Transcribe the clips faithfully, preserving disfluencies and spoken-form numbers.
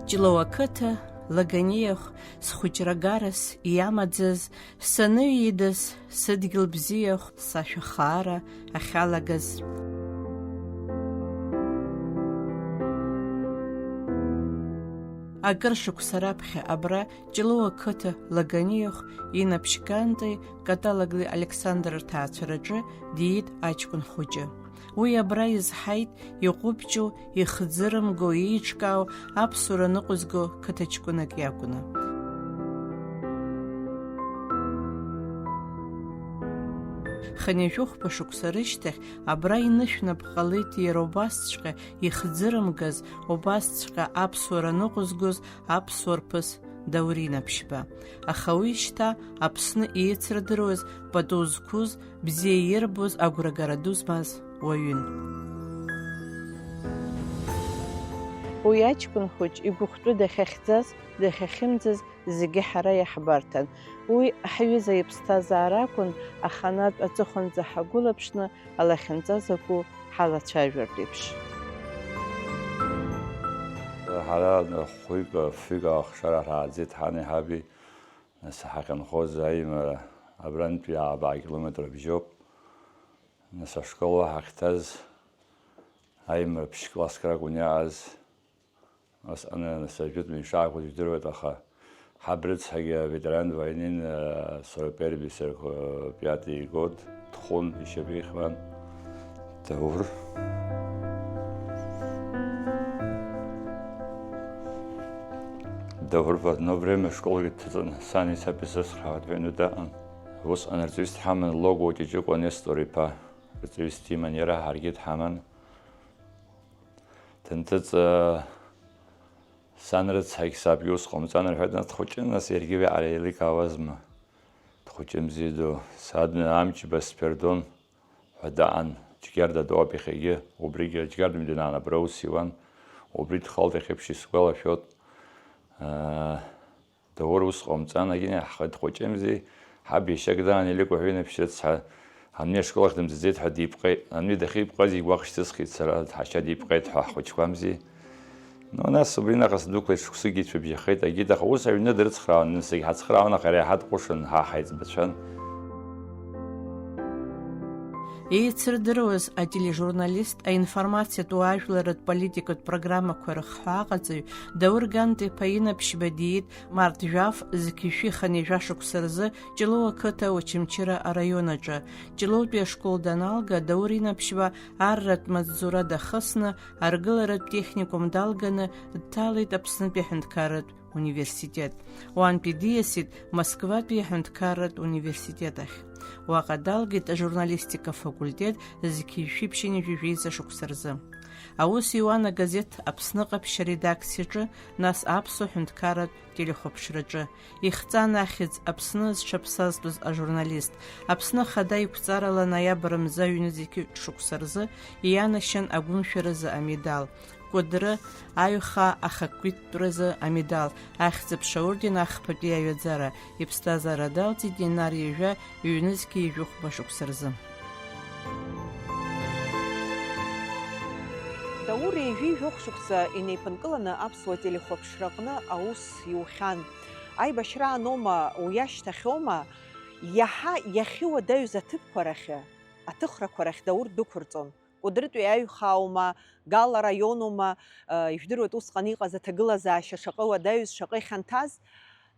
Ҷлоу ақыҭа, Лаганиахә, схәыҷра гарас иамаӡаз, саныҩеидас, сыдгьыл бзиахә, сашәа хаара ахьалагаз. Акыр шықәса раԥхьа абра, Ҷлоу ақыҭа, Лаганиахә, Инаԥшьгантеи Каталагли Александр рҭаацәараҿы диит аҷкәын хәыҷы. Уи абра изҳаит, иҟәыбҷу, ихӡырымго, еиҿкаау аԥсуара ныҟәызго қыҭа ҷкәынак иакәны. Хынҩажәи хәба шықәса рышьҭахь абра инышәнап ҟалеит иара убасҵәҟьа ихӡырымгаз, убасҵәҟьа аԥсуара ныҟәызгоз аԥсуа рԥыс Даур Инаԥшьба. Аха уи шьҭа Аԥсны еицырдыруаз, пату зқәыз, бзиа ирбоз, агәрагара ду змаз уаҩын. Уи аҷкәын хәыҷ игәыхәтәы дахьахьӡаз, дахьахьымӡаз зегьы ҳара иаҳбарҭан. Уи ҳҩыза иԥсҭазаара акәын, аханатә аҵыхәанӡа ҳагәылаԥшны алахьынҵа закәу ҳалацәажәартә еиԥш. Ҳара хәҩык, фҩык ахшара ҳааӡеит ҳани ҳаби, нас ҳахьынхоз аимара абрантәи ааба километр бжьоуп. Нас ашкол уа ҳахьҭаз аимара ԥшь-класск ракәын иааз. Асҟан нас ажәытәны ишаақәыз ижәдыруеит, аха ҳаб рыцҳагьы аветеран войны, э, сорок первый, сорок пятый год дхәын, ишьапы ихьуан. Даур. Даур в одно время школгьы дҭыҵын, сан исаб исыцхраауеит ҳәа ҩны даҟан. Усҟан рҵаҩыс дҳаман Логуа Ҷыҷыкәа Нестор иԥа. Рҵаҩыс диман иара, ҳаргьы дҳаман. Дынҭыҵ, сан рыцҳагь сабгьы ус ҟамҵан рҳәеит, нас дхәыҷын, нас иаргьы уиаҟара еиликаауазма? Дхәыҷын бзиа ду. Садны Амҷба Спердон ҳәа даан, Џьгьарда доуп иахьагьы, убригьы Џьгьарда данаан абра аус иуан, убри дхалт иахьеиԥш исгәалашәоит. Даур ус ҟамҵан, агьине ҳхы дхәыҷымзи, ҳаб иашьак даан илыкәаҳәа инаԥшьыцҳа, амни ашкол ахь дымҵаӡеит ҳәа дипҟеит, амни дахьипҟаз игәаҟ шьҭысхит сара, ҳашьа дипҟеит ҳәа ҳхәыҷқәамзи. Ну, нас убри наҟ сдәықәлеит, шықәсыкгьы цәыбжьахеит, агьит, аха ус аҩны дрыцхраауан, нас егьҳацхраауан, аха иара иҳадҟәышын, ҳа ҳаиҵбацәан. Еицырдыруаз атележурналист, аинформациатә уаажәларратә политикатә программақәа рыхҳәааҟаҵаҩ Даур Гант-иԥа Инаԥшьба диит март жәаф зқьи жәшәи хынҩажәа шықәса рзы Ҷлоу ақыҭа Очамчыра араион аҿы. Ҷлоутәи ашкол даналга, Даур Инаԥшьба арратә маҵзура дахысны, аргыларатә техникум далганы дҭалеит Аԥснытәи аҳәынҭқарратә университет. Уантәи диасит Москватәи аҳәынҭқарратә университет ахь. Уаҟа далгеит ажурналистика афакультет зқьи жәшәи ԥшьынҩажәи жәеиза шықәса рзы. Аус иуан агазеҭ Аԥсны ҟаԥшь аредакциаҿы, нас Аԥсуа ҳәынҭқарратә телехәаԥшраҿы. Ихҵан ахьӡ Аԥсны зҽаԥсазтәыз ажурналист. Аԥсны Ахада иқәҵарала ноиабр мза ҩнызқьи шықәса рзы ианашьан агәымшәаразы амедал. Кәыдры аҩхаа ахақәиҭтәразы амедал, Ахьӡ-аԥша аорден ахԥатәи аҩаӡара, иԥсҭазаара далҵит Инар ҩажәа ҩнызқьи жәохәба шықәса рзы. Даур ҩажәи жәохә шықәса инеиԥынкыланы аԥсуа телехәаԥшраҟны аус иухьан. Аибашьрааноума, уи ашьҭахьоума, иаҳа иахьыуадаҩыз аҭыԥқәа рахьы, аҭыхрақәа рахь Даур дәықәырҵон. Кәыдрытәи аҩхааума, Гал араионума, ы, ижәдыруеит усҟан иҟаз аҭагылазаашьа шаҟа уадаҩыз, шаҟа ихьанҭаз,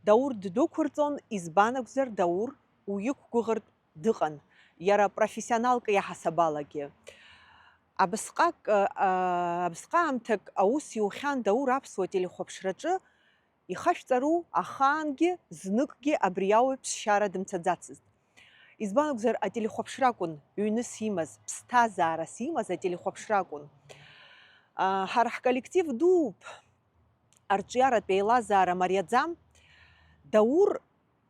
Даур ддәықәырҵон, избан акәзар, Даур уиқәгәыӷыртә дыҟан, иара профессионалк иаҳасабалагьы. Абысҟак, ы, ы, абысҟаамҭак аус иухьан Даур аԥсуа телехәаԥшраҿы, ихашәҵару, ахаангьы, зныкгьы абри ауаҩ ԥсшьара дымцаӡацызт. Избан акәзар, ателехәаԥшра акәын ҩныс имаз, ԥсҭазаарас имаз ателехәаԥшра акәын. Аа, ҳара ҳколлектив дууп, арҿиаратә еилазаара мариаӡам. Даур,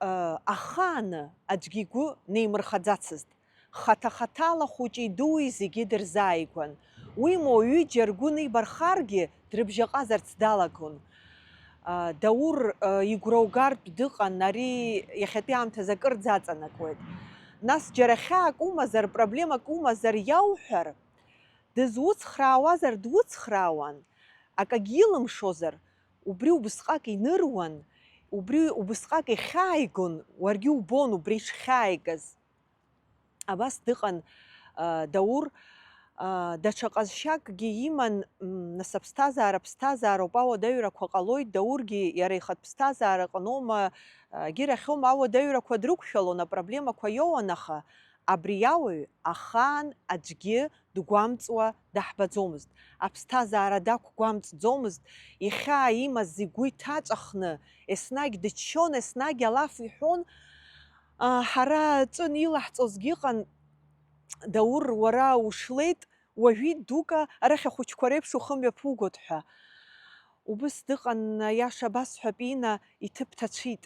аа, ахааны аӡәгьы игәы неимырхаӡацызт. Хаҭа-хаҭала хәыҷи-дуи зегьы дырзааигәан. Уимоу, ҩыџьа ргәы нибархаргьы, дрыбжьаҟазарц далагон. Даур игәра угартә дыҟан, ари иахьатәи аамҭазы акырӡа аҵанакуеит. Нас џьара хьаак умазар, проблемак умазар иауҳәар, дызуцхраауазар дуцхраауан, акагьы илымшозар, убри убысҟак иныруан, убри убысҟак ихьааигон, уаргьы убон убри ишхьааигаз. Абас дыҟан, а, Даур, а, даҽа ҟазшьакгьы иман, м, нас аԥсҭазаара ԥсҭазаароуп, ауадаҩрақәа ҟалоит, Даургьы иара ихатә ԥсҭазаара аҟноума, а, егьирахьоума ауадаҩрақәа дрықәшәалон, апроблемақәа иоуан, аха абри ауаҩ ахаан аӡәгьы дгәамҵуа даҳбаӡомызт, аԥсҭазаара дақәгәамҵӡомызт, ихьаа имаз игәы иҭаҵәахны, еснагь дыччон, еснагь алаф иҳәон. А, ҳара ҵәын илаҳҵозгьы ыҟан, Даур, уара ушлеит, уажәит дука, арахь ахәыҷқәа реиԥш ухымҩаԥугот ҳәа. Убыс дыҟан, аиаша басҳәап, Инна иҭыԥ ҭацәит.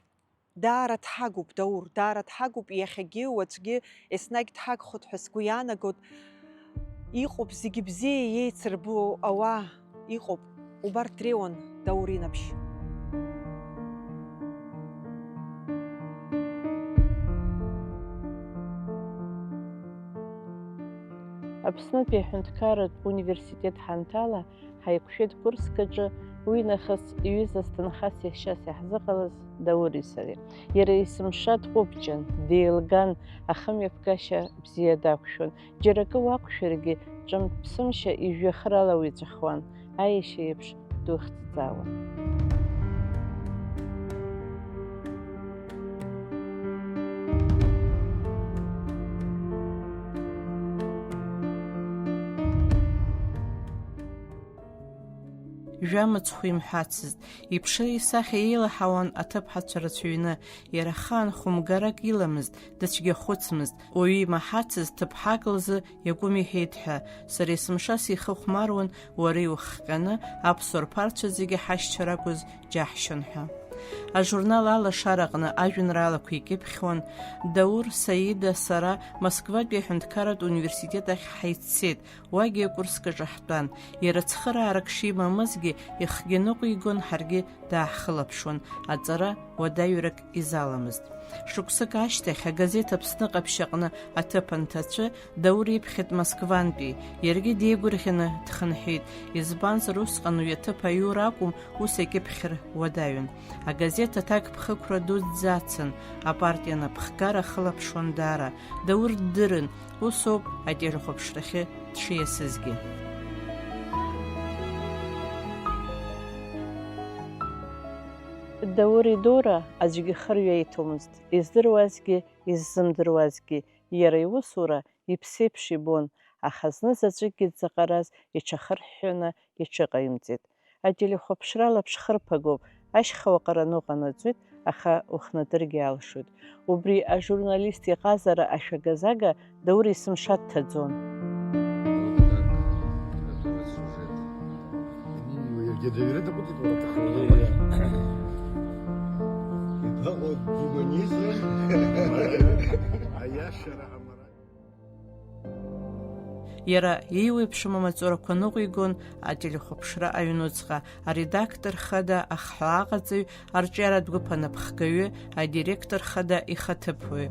Даара дҳагуп, Даур, даара дҳагуп, иахьагьы, уаҵәгьы, еснагь дҳагхот ҳәа сгәы иаанагот. Иҟоуп, зегьы бзиа иеицырбо ауаа иҟоуп. Убарҭ дреиуан Даур Инаԥшь. Аԥснытәи аҳәынҭқарратә университет ҳанҭала, ҳаиқәшәеит курск аҿы, уи нахыс иҩыза Сҭынхас иашьас иаҳзыҟалаз Даури сареи. Иара есымша дҟәыбҷан, деилган, ахымҩаԥгашьа бзиа дақәшәон. Џьара акы уақәшәаргьы, ҿымҭ-ԥсымшьа ижәҩахыр ала уиҵәахуан, аиашьа еиԥш духьӡҵаауан. Жәа мыцхә имҳәацызт, иԥшеи исахьеи еилаҳауан аҭыԥҳацәа рацәаҩны, иара ахаан хәымгарак иламызт, дыцәгьахәыцмызт, уаҩы имаҳацыз ҭыԥҳак лзы иакәым иҳәеит ҳәа, сара есымша сихыхәмаруан уара иухҟьаны аԥсуа рԥарцәа зегьы ҳашьцәа ракәыз џьаҳшьон ҳәа. Ажурнал Алашараҟны ажәеинраалақәа икьыԥхьуан, Даур, Саида, сара Москватәи аҳәынҭқарратә университет ахь ҳаиццеит, уагьы акурск аҿы ҳтәан. Иара цхыраарак шимамызгьы, ихгьы ныҟәигон, ҳаргьы дааҳхылаԥшуан, аҵара уадаҩрак изаламызт. Шықәсык ашьҭахь агазеҭ Аԥсны ҟаԥшь аҟны аҭыԥ анҭацәы, Даур иԥхьеит Москвантәи, иаргьы деигәырӷьаны дхынҳәит, избанзар, усҟан уи аҭыԥ аиура акәым, ус акьыԥхьра уадаҩын. Агазеҭ аҭакԥхықәра дуӡӡа ацын, апартиа напхгара ахылаԥшуан даара. Даур ддырын, усоуп ателехәаԥшрахьы дшиасызгьы. Даур идура аӡәгьы хырҩа иҭомызт, издыруазгьы, иззымдыруазгьы, иара иусура иԥсеиԥш ибон, аха знызаҵәыкгьы дзаҟараз иҽахырҳәҳәаны иҽыҟаимҵеит. Ателехәаԥшра лаԥшхырԥагоуп, ашьхауа ҟараны уҟанаҵоит, аха ухнадыргьы алшоит. Убри ажурналист иҟазара ашәага-зага Даур есымша дҭаӡон. Иаҳбаҟоу гуманизм, аиашара, амораль. Иара еиуеиԥшым амаҵурақәа ныҟәигон ателехәаԥшра аҩнуҵҟа, аредактор хада, ахҳәааҟаҵаҩ, арҿиаратә гәыԥ анапхгаҩы, адиректор хада ихаҭыԥуаҩ.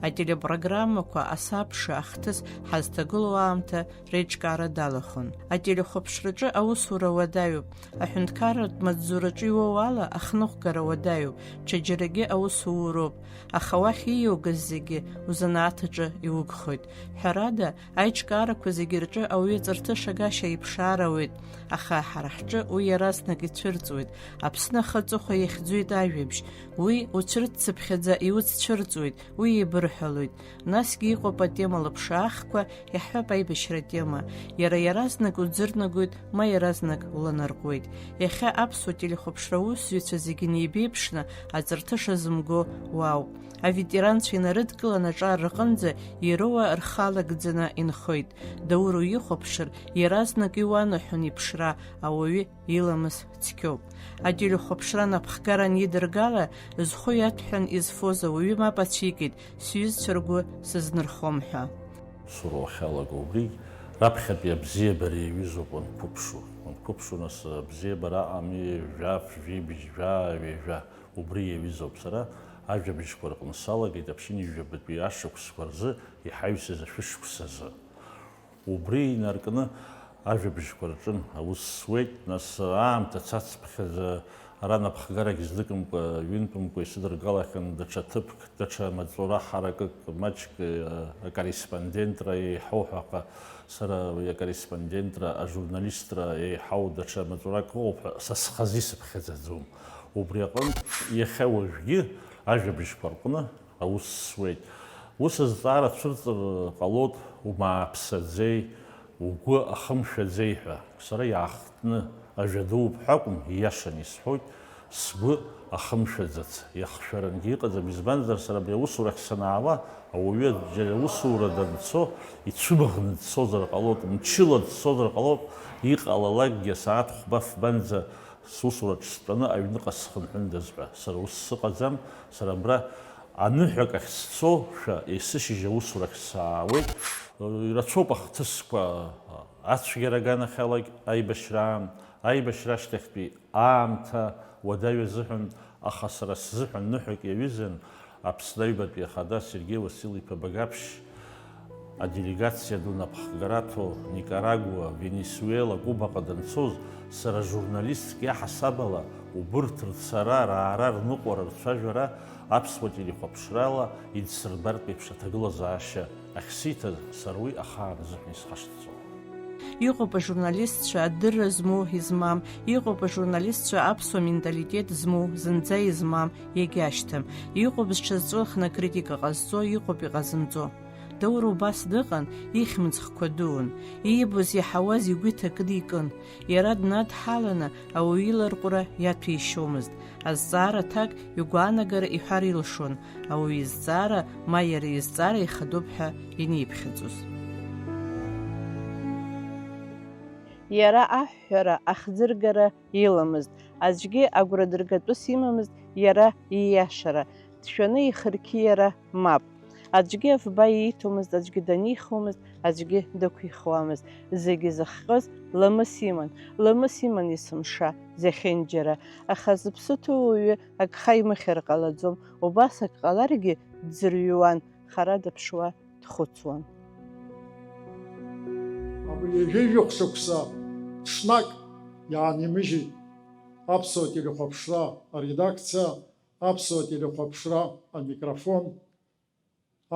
Ателепрограммақәа, асабша, ахҭыс ҳазҭагылоу аамҭа реиҿкаара далахәын. Ателехәаԥшраҿы аусура уадаҩуп, аҳәынҭқарратә маҵзураҿы иуоу ала ахныҟәгара уадаҩуп, ҽаџьарагьы аус ууроуп, аха уахь ииугаз зегьы узанааҭ аҿы иугхоит. Ҳәарада, аиҿкаарақәа зегьы рҿы ауаҩы ҵарҭышагашьа иԥшаар ауеит, аха ҳара ҳҿы уи иаразнак ицәырҵуеит. Аԥсны ахы аҵыхәа иахьӡоит ажәабжь. Уи уцәырҵцыԥхьаӡа иуццәырҵуеит, уи еибырҳәалоит. Насгьы иҟоуп атема лыԥшаахқәа, иаҳҳәап аибашьра атема. Иара иаразнак уӡырнагоит, ма иаразнак уланарҟәуеит. Иахьа аԥсуа телехәаԥшра аусзуҩцәа зегьы неибеиԥшны аҵарҭыша зымго уаауп. Аветеранцәа инарыдкылан аҿар рҟынӡа ироуа рхы алагӡаны инхоит. Даур уихәаԥшыр, иаразнак иуанаҳәон иԥшра, ауаҩы иламыс цқьоуп. Ателехәаԥшра напхгара анидыргала, зхәы иаҭәҳәан изфоз ауаҩы мап ацәикит, сҩызцәа ргәы сызнырхом ҳәа. Сура уахьалага убри раԥхьатәи абзиабара иаҩызоуп уанқәыԥшу. Уанқәыԥшу, нас, абзиабара аҟами, жәаф, жәибжь, жәаа, ҩажәа, убри иаҩызоуп. Сара ажәабжьқәа рҟны салагеит аԥшьынҩажәабатәи ашықәсқәа рзы иҳаҩсыз ашәышықәсазы. Убри инаркны ажәабжьқәа рҿын аус зуеит, нас аамҭа цацыԥхьаӡа Ара напхгарагь зныкымкәа, ҩынтәымкәа исыдыргалахьан даҽа ҭыԥк, даҽа маҵура ҳаракык, маҷк, э, акорреспондентра еиҳау ҳәа аҟа-, сара уи акорреспондентра, ажурналистра еиҳау даҽа маҵурак ыҟоуп ҳәа са схазы исыԥхьаӡаӡом. Убри аҟынтә иахьа уажәгьы ажәабжьқәа рҟны аус зуеит. Ус азҵаара цәырҵыр ҟалоит, умааԥсаӡеи, угәы ахымшәаӡеи ҳәа. Сара иаахтны ажәа дууп ҳәа акәым, ииашаны исҳәоит, сгәы ахымшәаӡац, иахшәарангьы иҟаӡам, избанзар, сара абри аусурахь санаауа, ауаҩы џьара аусура данцо, ицәыбӷны дцозар ҟалоит, мчыла дцозар ҟалоит, иҟалалакгьы асааҭ хәба-фбанӡа сусураҿ стәаны аҩныҟа схынҳәындаз ҳәа. Сара ус сыҟаӡам, сара абра аныҳәак ахь сцошәа, есышьыжь аусурахь саауеит. Ирацәоуп ахҭысқәа ацәгьара аганахьалагь аибашьраан, аибашьра ашьҭахьтәи аамҭа уадаҩ азыҳәан, аха сара сзыҳәан ныҳәак иаҩызан Аԥсны Аҩбатәи Ахада Сергеи Уасил-иԥа Багаԥшь аделегациа ду напхгараҭо Никарагуа, Венесуела, Кубаҟа данцоз, сара журналистк иаҳасаб ала, убырҭ рцара, раара, рныҟәара, рцәажәара аԥсуа телехәаԥшрала идсырбартә еиԥш аҭагылазаашьа ахьсиҭаз, сара уи ахаан азыҳәан исхашҭӡом. Иҟоуп ажурналистцәа адырра змоу, измам, иҟоуп ажурналистцәа аԥсуа менталитет змоу, зынӡа измам, иагьашьҭам, иҟоуп зҽазҵәылхны акритика ҟазҵо, иҟоуп иҟазымҵо. Даур убас дыҟан, ихьмыӡӷқәа дуун, иибоз иаҳауаз игәы иҭакны икын. Иара днадҳаланы ауаҩы иларҟәра иаҭәеишьомызт. Азҵаара аҭак игәаанагара иҳәар илшон, ауаҩы изҵаара ма иара изҵаара ихадоуп ҳәа ианиԥхьаӡоз. Иара аҳәҳәара, ахӡыргара иламызт, аӡәгьы агәра дыргатәыс имамызт иара ииашара, дшәаны ихырқьиара мап. Аӡәгьы афба ииҭомызт, аӡәгьы данихомызт, аӡәгьы дақәихуамызт. Зегьы зыхҟьоз ламыс иман, ламыс иман есымша, зехьынџьара. Аха зыԥсы ҭоу уаҩы агха имыхьыр ҟалаӡом, убас ак ҟаларгьы дӡырҩуан, хара дыԥшуа дхәыцуан. Абри ҩажәижәохә шықәса ҽнак иаанимыжьит аԥсуа телехәаԥшра аредакциа, аԥсуа телехәаԥшра амикрофон,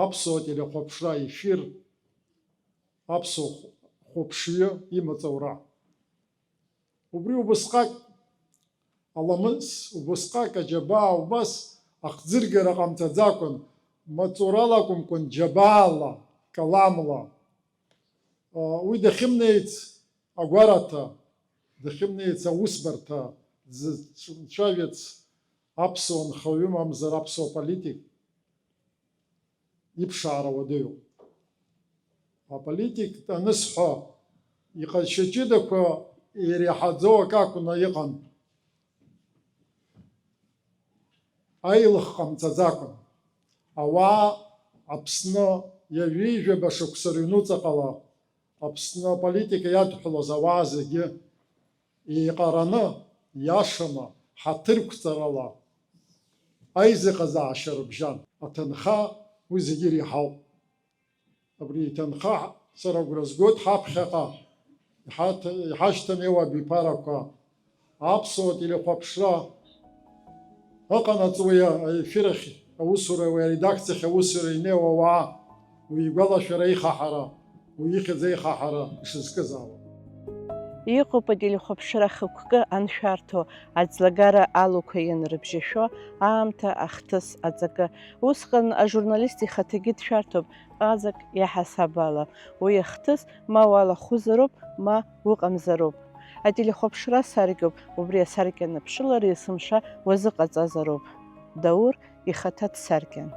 аԥсуа телехәаԥшра аефир, аԥсуа хәаԥшҩы имаҵура. Убри убысҟак аламыс, убысҟак аџьабаа, убас ахӡыргара ҟамҵаӡакәан, маҵурала акәымкәан, џьабаала, каламла. Уи дахьымнеиц агәараҭа, дахьымнеиц аусбарҭа дзыцәажәац аԥсуа нхаҩы мамзар аԥсуа политик иԥшаара уадаҩуп. Аполитик анысҳәо, иҟазшьа ҷыдақәа иреиҳаӡоу акы акәны иҟан. Аилых ҟамҵаӡакәан. Ауаа Аԥсны ҩажәи жәаба шықәса рыҩнуҵаҟала Аԥсны аполитика иадҳәалоз ауаа зегьы еиҟараны, иашаны, ҳаҭырқәҵарала аизыҟазаашьа рыбжьан. Аҭынха уи зегьы иреиҳауп. Абри иҭынха сара агәра згоит ҳаԥхьаҟа иҳаҭ-, иҳашьҭанеиуа абиԥарақәа, аԥсуа телехәаԥшра ыҟанаҵ уи аефир ахь аусура, уи аредакциахь аусура инеиуа ауаа, уи игәалашәара, ихаҳара, уи ихьӡ аихаҳара ишызкыз ала. Иҟоуп ателехәаԥшра хықәкы аншәарҭоу, аӡлагара алуқәа ианрыбжьашәо, аамҭа, ахҭыс, аҵакы. Усҟан ажурналист ихаҭагьы дшәарҭоуп, ҟазак иаҳасаб ала. Уи ахҭыс ма уалахәызароуп, ма уҟамзароуп. Ателехәаԥшра саркьоуп, убри асаркьа аныԥшылара есымша уазыҟаҵазароуп. Даур ихаҭа дсаркьан.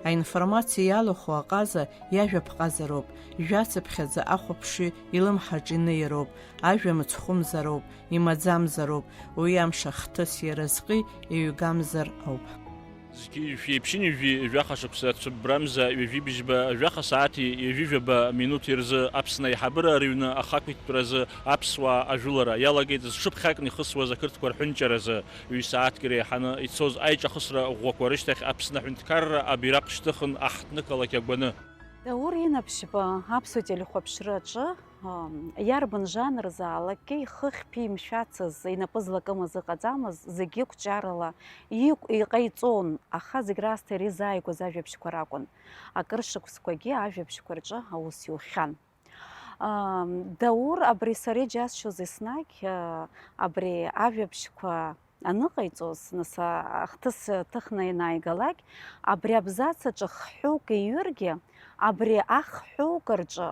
Аинформациа иалахәу аҟаза иажәа ԥҟазароуп, жәацыԥхьаӡа ахәаԥшҩы илымҳаҿ инеироуп, ажәа мыцхәымзароуп, имаӡамзароуп, уи амш ахҭыс иаразҟи еиҩгамзар ауп. Зқьи жәшәи ԥшьынҩажәи жәаха шықәса цәыббрамза ҩажәи бжьба жәаха сааҭи ҩажәи жәаба минуҭи рзы Аԥсны аиҳабыра рыҩны ахақәиҭтәразы аԥсуаа ажәылара иалагеит зҽыԥхьакны ихысуаз ақырҭқәа рҳәынҷаразы. Ҩ-сааҭк иреиҳаны ицоз аиҿахысра ӷәӷәақәа рышьҭахь Аԥсны аҳәынҭқарра абираҟ шьҭыхын аҳҭнықалақь агәаны. Даур Инаԥшьба аԥсуа телехәаԥшра аҿы Иарбан жанрзаалакгьы ихы ахьԥимшәацыз, инапы злакымыз ыҟаӡамызт, зегьы гәҿиарала иҟ-, иҟаиҵон, аха зегь раасҭа ирызааигәаз ажәабжьқәа ракәын. Акыр шықәсқәагьы ажәабжьқәа рҿы аус иухьан. Даур абри сара иџьасшьоз еснагь, абри ажәабжьқәа аныҟаиҵоз, нас, а, ахҭыс ҭыхны ианааигалак, абри абзац аҿы хҳәык иҩыргьы, абри ахҳәык рҿы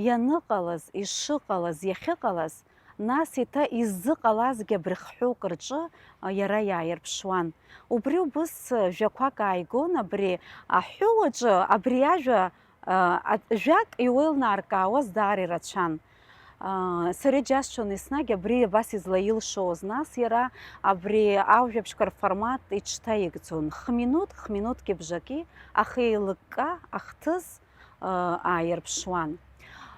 ианыҟалаз, ишыҟалаз, иахьыҟалаз, нас еиҭа иззыҟалазгьы абри хҳәык рҿы, а, иара иааирԥшуан. Убри убыс, а, жәақәак ааигон, абри аҳәыу аҿы абри ажәа, а, а, жәак иуеилнаркаауаз даара ирацәан. А, сара иџьасшьон еснагь абри абас излаилшоз. Нас иара абри ажәабжьқәа рформат иҽҭаигӡон. Хминуҭк, хминуҭки бжаки ахы еилыкка ахҭыс, а, ааирԥшуан.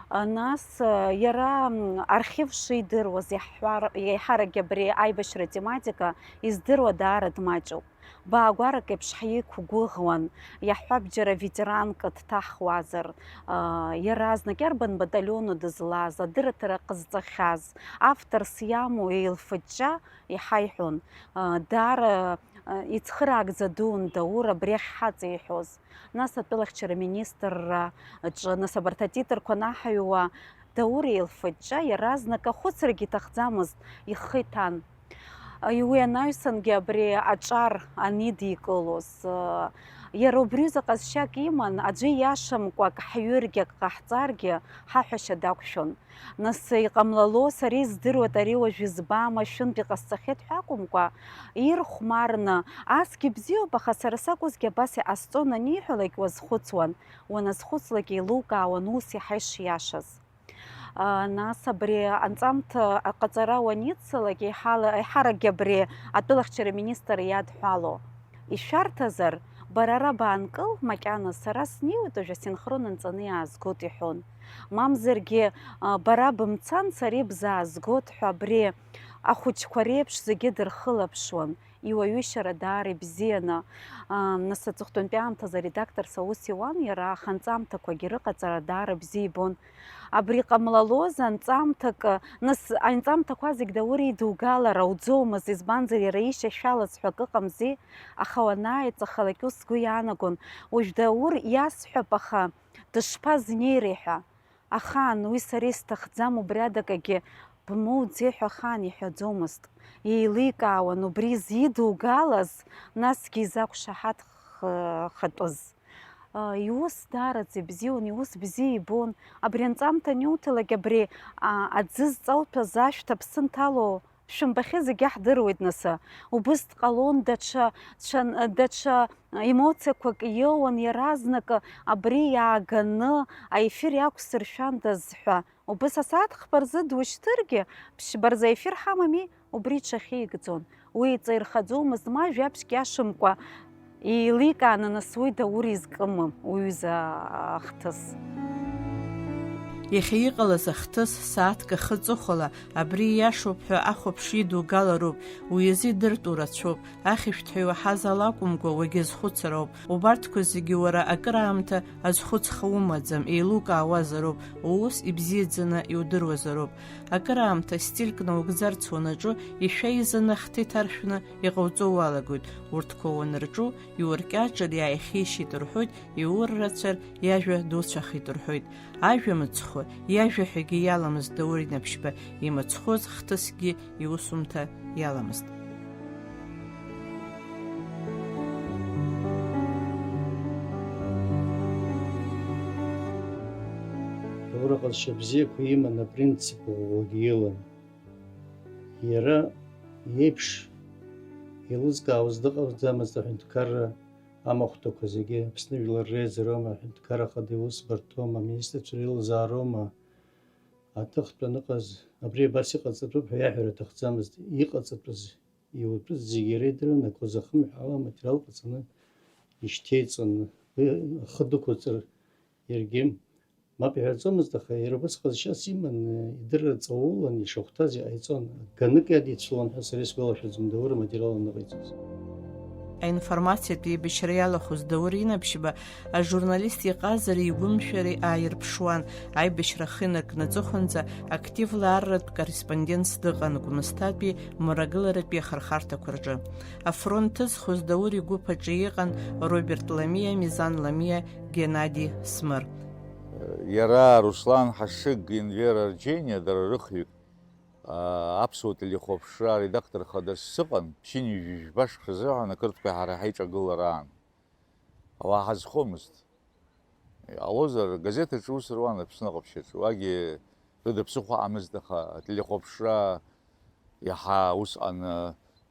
А, нас, а, иара, м, архив шидыруаз иаҳҳәар, еиҳаракгьы абри аибашьра тематика издыруа даара дмаҷуп. Баагәарак еиԥш ҳиқәгәыӷуан, иаҳҳәап, џьара ветеранк дҭаҳхуазар, аа, иаразнак иарбан баталиону дызлаз, адырраҭара ҟазҵахьаз, авторс иамоу еилфыҷҷа иҳаиҳәон. Аа, даара, аа, ицхыраагӡа дуун Даур абри ахь ҳаҵеиҳәоз. Нас атәылахьчара министрра аҿы, нас абарҭ атитрқәа анаҳаҩуа, Даур еилфыҷҷа иаразнак ахәыцрагьы иҭахӡамызт, ихы иҭан. Уи анаҩсангьы абри аҿар анидикылоз, иара убриазы ҟазшьак иман, аӡәы ииашамкәа ак ҳҩыргьы, ак ҟаҳҵаргьы, ҳаҳәашьа дақәшәон. Нас, иҟамлало, сара издыруеит, ари уажә избама, шәынтә иҟасҵахьеит ҳәа акәымкәа, ирхәмарны, асгьы бзиоуп, аха сара сакәызгьы абас иҟасҵон аниҳәалак уазхәыцуан, уаназхәыцлак еилукаауан ус иаҳа ишиашаз. Нас абри анҵамҭа аҟаҵара уаниццалак, еиҳала-, еиҳаракгьы абри атәылахьчара министр иадҳәало, ишәарҭазар, бара ара баанкыл, макьана сара снеиуеит, уажә асинхрон анҵаны иаазгоит, иҳәон. Мамзаргьы, а, бара бымцан, сара ибзаазгоит ҳәа абри ахәыҷқәа реиԥш зегьы дырхылаԥшуан. Иуаҩышьара даара ибзианы, аа, нас аҵыхәтәантәи аамҭазы аредакторс аус иуан иара, аха анҵамҭақәагьы рыҟаҵара даара бзиа ибон. Абри иҟамлалоз анҵамҭак, нас анҵамҭақәа зегь Даур идугалар ауӡомызт, избанзар иара ишьашәалаз ҳәа акы ыҟамзи, аха уанааиҵахалак ус сгәы иаанагон, уажә Даур иасҳәап, аха дышԥазнеири ҳәа. Ахаан, уи сара исҭахӡам, убри адагагьы бмоуӡеи ҳәа ахаан иҳәаӡомызт. Еиликаауан убри зидугалаз, насгьы изақәшаҳаҭхатәыз. Иус даараӡа ибзиан, иус бзиа ибон. Абри анҵамҭа аниуҭалак, абри, а, аӡы зҵауҭәаз ашәҭ аԥсы нҭало, шәымбахьы зегьы ҳдыруеит, нас. Убыс дҟалон, даҽа, ҽа, даҽа емоциақәак иоуан, иаразнакы абри иааганы аефир иақәсыршәандаз ҳәа. Убыс асааҭ хԥа рзы душьҭыргьы, ԥшьба рзы аефир ҳамами, убри иҽахьигӡон. Уи иҵаирхаӡомызт, ма жәабжьк иашамкәа еиликааны, нас уи Даур изкыма, уҩыза ахҭыс? Иахьа иҟалаз ахҭыс сааҭк ахы ҵыхәала абри ииашоуп ҳәа ахәаԥш идугалароуп, уи азы идыртәу рацәоуп, ахьышәҭҳәа иуаҳаз ала акәымкәа, уагьазхәыцыр ауп. Убарҭқәа зегьы уара акыраамҭа азхәыцха умаӡам, еилукаауазароуп, уус ибзиаӡаны иудыруазароуп. Акыраамҭа стильк наугӡарц уанаҿу, ишәа изаны ахҭы иҭаршәны иҟауҵо уалагоит. Урҭқәа уанырҿу, иуркьаҿыр иааихьеишьеит рҳәоит, иур рацәар иажәа дуцәахеит рҳәоит. Ажәа мыцхәы, иажәа ҳәагьы иаламызт Даур Инаԥшьба, имыцхәыз хҭысгьы иусумҭа иаламызт. Даур аҟазшьа бзиақәа иман, апринцип ӷәӷәагьы илан. Иара иеиԥш еилызкаауаз дыҟаӡамызт аҳәынҭқарра амахәҭақәа зегьы, Аԥсны Жәлар Реизароума, аҳәынҭқар ахада иусбарҭоума, аминистрцәа реилазаароума, аҭыхтә аныҟаз, абри абас иҟаҵатәуп ҳәа иаҳәара аҭахӡамызт, иҟаҵатәыз, иутәыз зегьы иара идыруан, акы узахымҳәаауа аматериал ҟаҵаны ишьҭеиҵон. Уи ахы дықәҵыр иаргьы мап иҳәаӡомызт, аха иара убас ҟазшьас иман, идырра ҵаулан, ишахәҭаз иҟаиҵон. Ганнык иадицәылон ҳәа сара исгәалашәаӡом Даур аматериал аныҟаиҵоз. Аинформациатә еибашьра иалахәыз Даур Инаԥшьба ажурналист иҟазареи игәымшәареи ааирԥшуан, аибашьра ахы инаркны аҵыхәанӡа активла арратә корреспондентс дыҟан Гәымсҭатәи мрагыларатәи ахырхарҭақәа рҿы. Афронт ҭызхуаз Даур игәыԥ аҿы иҟан Роберт Ламиа, Мизан Ламиа, Геннади Смыр. Иара Руслан Ҳашыг, Енвер Арџьениа, дара рыхҩык, аа, аԥсуа телехәаԥшра аредактор хадас сыҟан, ԥшьынҩажәи жәба шықәса азыҳәан ақырҭқәа ҳара ҳаиҿагылара аан. Ауаа ҳазхомызт. Иҟалозар, газеҭ аҿы ус руан, Аԥсны аҟаԥшьаҿы. Уагьы рыда ԥсыхәа ыҟамызт, аха ателехәаԥшра иаҳа усҟан,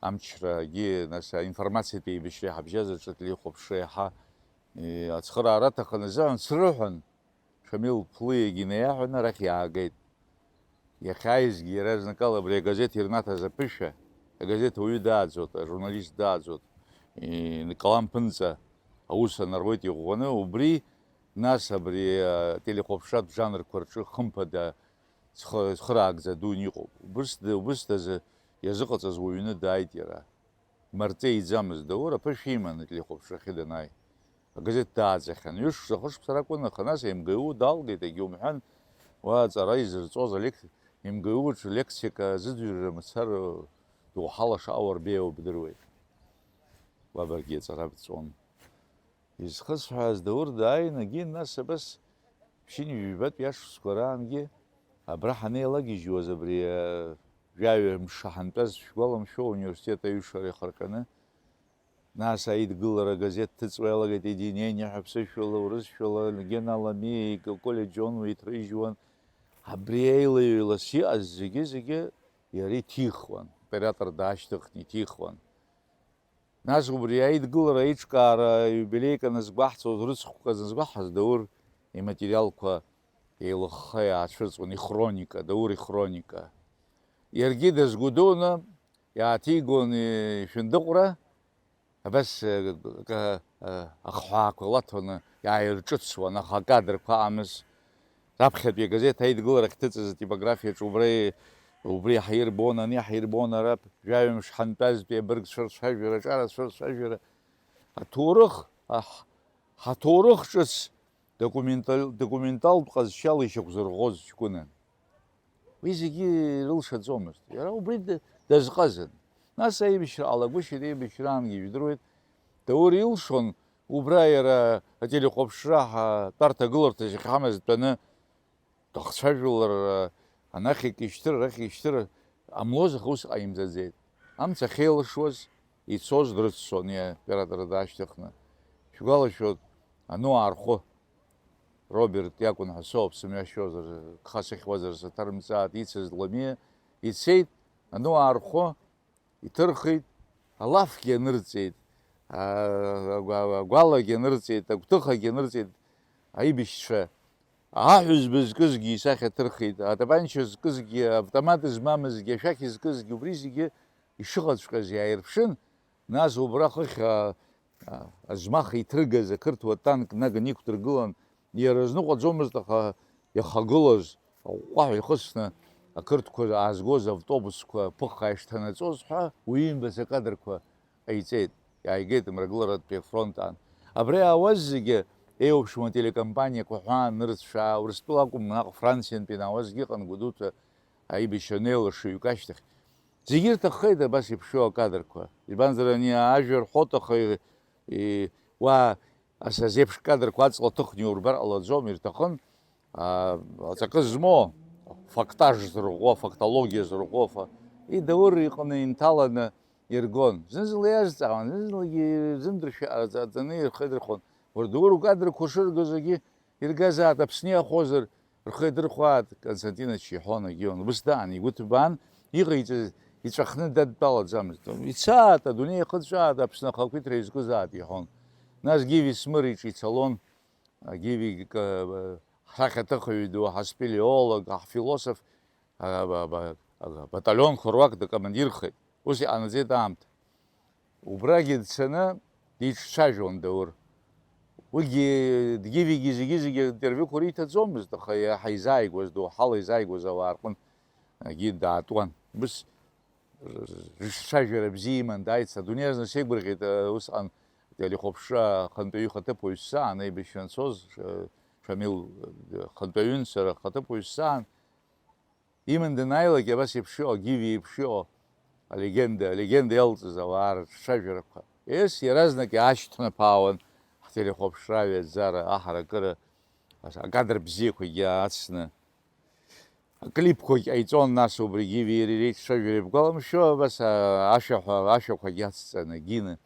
амчрагьы, нас, аинформациатә еибашьра иҳабжьаз аҿы ателехәаԥшра иаҳа, и, ацхыраара аҭахын азыҳәан срыҳәон, Шамил Ԥлиагьы инаиаҳәаны арахь иаагеит. Иахьааизгьы иаразнакала абри агазеҭ ирнаҭаз аԥышәа, агазеҭ ауаҩы дааӡот, ажурналист дааӡот, и-, икалам ԥынҵа аус анаруеит иӷәӷәаны, убри, нас абри ателехәаԥшратә жанрқәа рҿы хымԥада цхы-, цхыраагӡа дуны иҟоуп. Убыс д-, убыс дазы иазыҟаҵаз уаҩны дааит иара. Марҵеиӡамызт Даур, аԥышәа иман ателехәаԥшрахьы данааи. Агазеҭ дааӡахьан. Ҩышықәса, хышықәса ракәын, аха нас М Г У далгеит, егьа умҳәан, уа аҵара изырҵоз алек-, М Г У аҿы лексика азыӡырҩра мацара доуҳала шаҟа уарбеиоу бдыруеит. Уабаргьы аҵара бҵон. Изхысҳәааз Даур дааин, егьи нас абас ԥшьынҩажәи жәбатәи ашықәсқәа раангьы абра ҳанеилагьежьуаз абри, а, жәаҩа мшы ҳантәаз шәгәаламшәо, ауниверситет аҩышара ихырҟьаны, нас аидгылара агазеҭ ҭыҵуа иалагеит, Единение ҳәа ԥсышәала, урысшәала, Гена Ламиеи Коля Џьонуеи иҭрыжьуан. Абри еилаҩеилас иҟаз зегьы-зегьы иара иҭихуан, оператор даашьҭыхны иҭихуан. Нас убри аидгылара аиҿкаара аиубилеик аназгәаҳҵоз, рыцхәқәа аназгәаҳҳәаз, Даур иматериалқәа еилыхха иаацәырҵуан, ихроника, Даур ихроника. Иаргьы дазгәыдоуны иааҭигон ишәындыҟәра, абас, э, к-, э, ахҳәаақәа лаҭәаны иааирҿыцуан, аха акадрқәа ыҟамыз. Раԥхьатәи агазеҭ аидгылара ахьҭыҵыз атипографиаҿы убра, убри ҳаирбон, ани ҳаирбон, ара жәаҩымш ҳантәазтәи абыргцәа рцәажәара, аҿарацәа рцәажәара, аҭоурых, аҳ-, ҳаҭоурых ҿыц документал-, документалтә ҟазшьала ишьақәзырӷәӷәоз ҷкәынан. Уи зегьы ирылшаӡомызт. Иара убри д-, дазҟазан. Нас аибашьра ҟалагәышьеит, аибашьраангьы ижәдыруеит, Даур илшон, убра иара ателехәаԥшра ҳа-, тәарҭагыларҭахь иахьҳамаз дтәаны, дахцәажәалар, анахь ишьҭыр, арахь ишьҭыр ҟамлоз, аха ус ҟаимҵаӡеит. Амца ахьеилышуаз, ицоз дрыццон, иа-, иара дара даашьҭыхны. Шәгәалашәоит, ану аархәы. Роберт иакәын ҳәа соуп, сымҩашьозар, гха сыхьуазар саҭарымҵааит, ицыз Ламиа ицеит, ану аархәы, иҭырхит, алафгьы анырҵеит, а-, агәа-, агәалагьы анырҵеит, агәҭыхагьы анырҵеит, аибашьцәа, аҳәызба зкызгьы исахьа ҭырхит, атапанча зкызгьы, автомат змамызгьы, ашәақь зкызгьы, убри зегьы ишыҟаҵәҟьаз иааирԥшын, нас убра хыхь, а, а, аӡмах иҭыргаз ақырҭуа танк наганы иқәдыргылан, иара зныҟәаӡомызт, аха иахагылаз аҟәҟәаҳәа ихысны, ақырҭқәа аазгоз автобусқәа ԥыхха ишҭанаҵоз ҳәа уимбац акадрқәа ҟаиҵеит, иааигеит Мрагыларатәи афронт аан. Абра иаауаз зегьы еиуеиԥшым ателекомпаниақәа ҳәа анырцәаа, Урыстәыла акәым, наҟ Франциантәи ианаауазгьы ыҟан Гәдоуҭа аибашьра анеилашыҩк ашьҭахь. Зегьы ирҭаххеит абас иԥшьоу акадрқәа. Избанзар, ани ажәа рҳәоит, аха и-, и-, уа ас азеиԥш кадрқәа аҵла ҭыхны иурбар ҟалаӡом, ирҭахын, а, аҵакы змоу, фактаж зырӷәӷәо, фактологиа зырӷәӷәо, фа-, и Даур иҟны инҭаланы иргон. Зны-зынла иазҵаауан, зны-зынлагьы зымдыршәа аҵ-, аҵаны ирхеидырхон. Уара Даур укадрқәа шыргоз егьи иргазаат, Аԥсны иаахозар, рхы иадырхәаат, Константин Ача иҳәон, егьион. Убыс даан, игәы ҭбаан, иҟаиҵаз иҵәахны дадтәалаӡамызт. Ицаат, адунеи иахыҵәҵәаат, Аԥсны ахақәиҭра изкызаат, иҳәон. Нас Гиви Смыр иҿы ицалон, Гиви, к-, ҳсахьаҭыхҩы ду, ҳаспелеолог, ҳфилософ, а, ба-, ба-, а, баталионқәа руак дакомандирхеит. Ус иҟанаҵеит аамҭа. Убрагьы дцаны диҿцәажәон Даур. Уигьы Гивигьы зегьы-зегьы интервиуқәа риҭаӡомызт, аха иаҳа изааигәаз, доуҳала изааигәаз ауаа рҟынтәгьы даатуан. Ус рыҿцәажәара бзиа иман дааит, сара адунеи азна сеигәырӷьеит, усҟан ателехәаԥшра ахантәаҩы ихаҭыԥуаҩ сзаан, аибашьра анцоз, Ш-, Шамил, хантәаҩын сара ахаҭыԥуаҩ сзаан, иман данааилак, абас еиԥш иҟоу, Гиви еиԥш иҟоу алегенда, алегенда иалҵыз ауаа рыҿцәажәарақәа. Ес, иаразнак иаашьҭнаԥаауан ҳтелехәаԥшра аҩаӡара, аҳаракыра, акадр бзиақәагьы ацны, аклипқәагь ҟаиҵон, нас убригьы Гиви иареи реиҿцәажәара бгәаламшәо, абас, а, ашәаҳәа, ашәақәагь ацҵаны, Гины.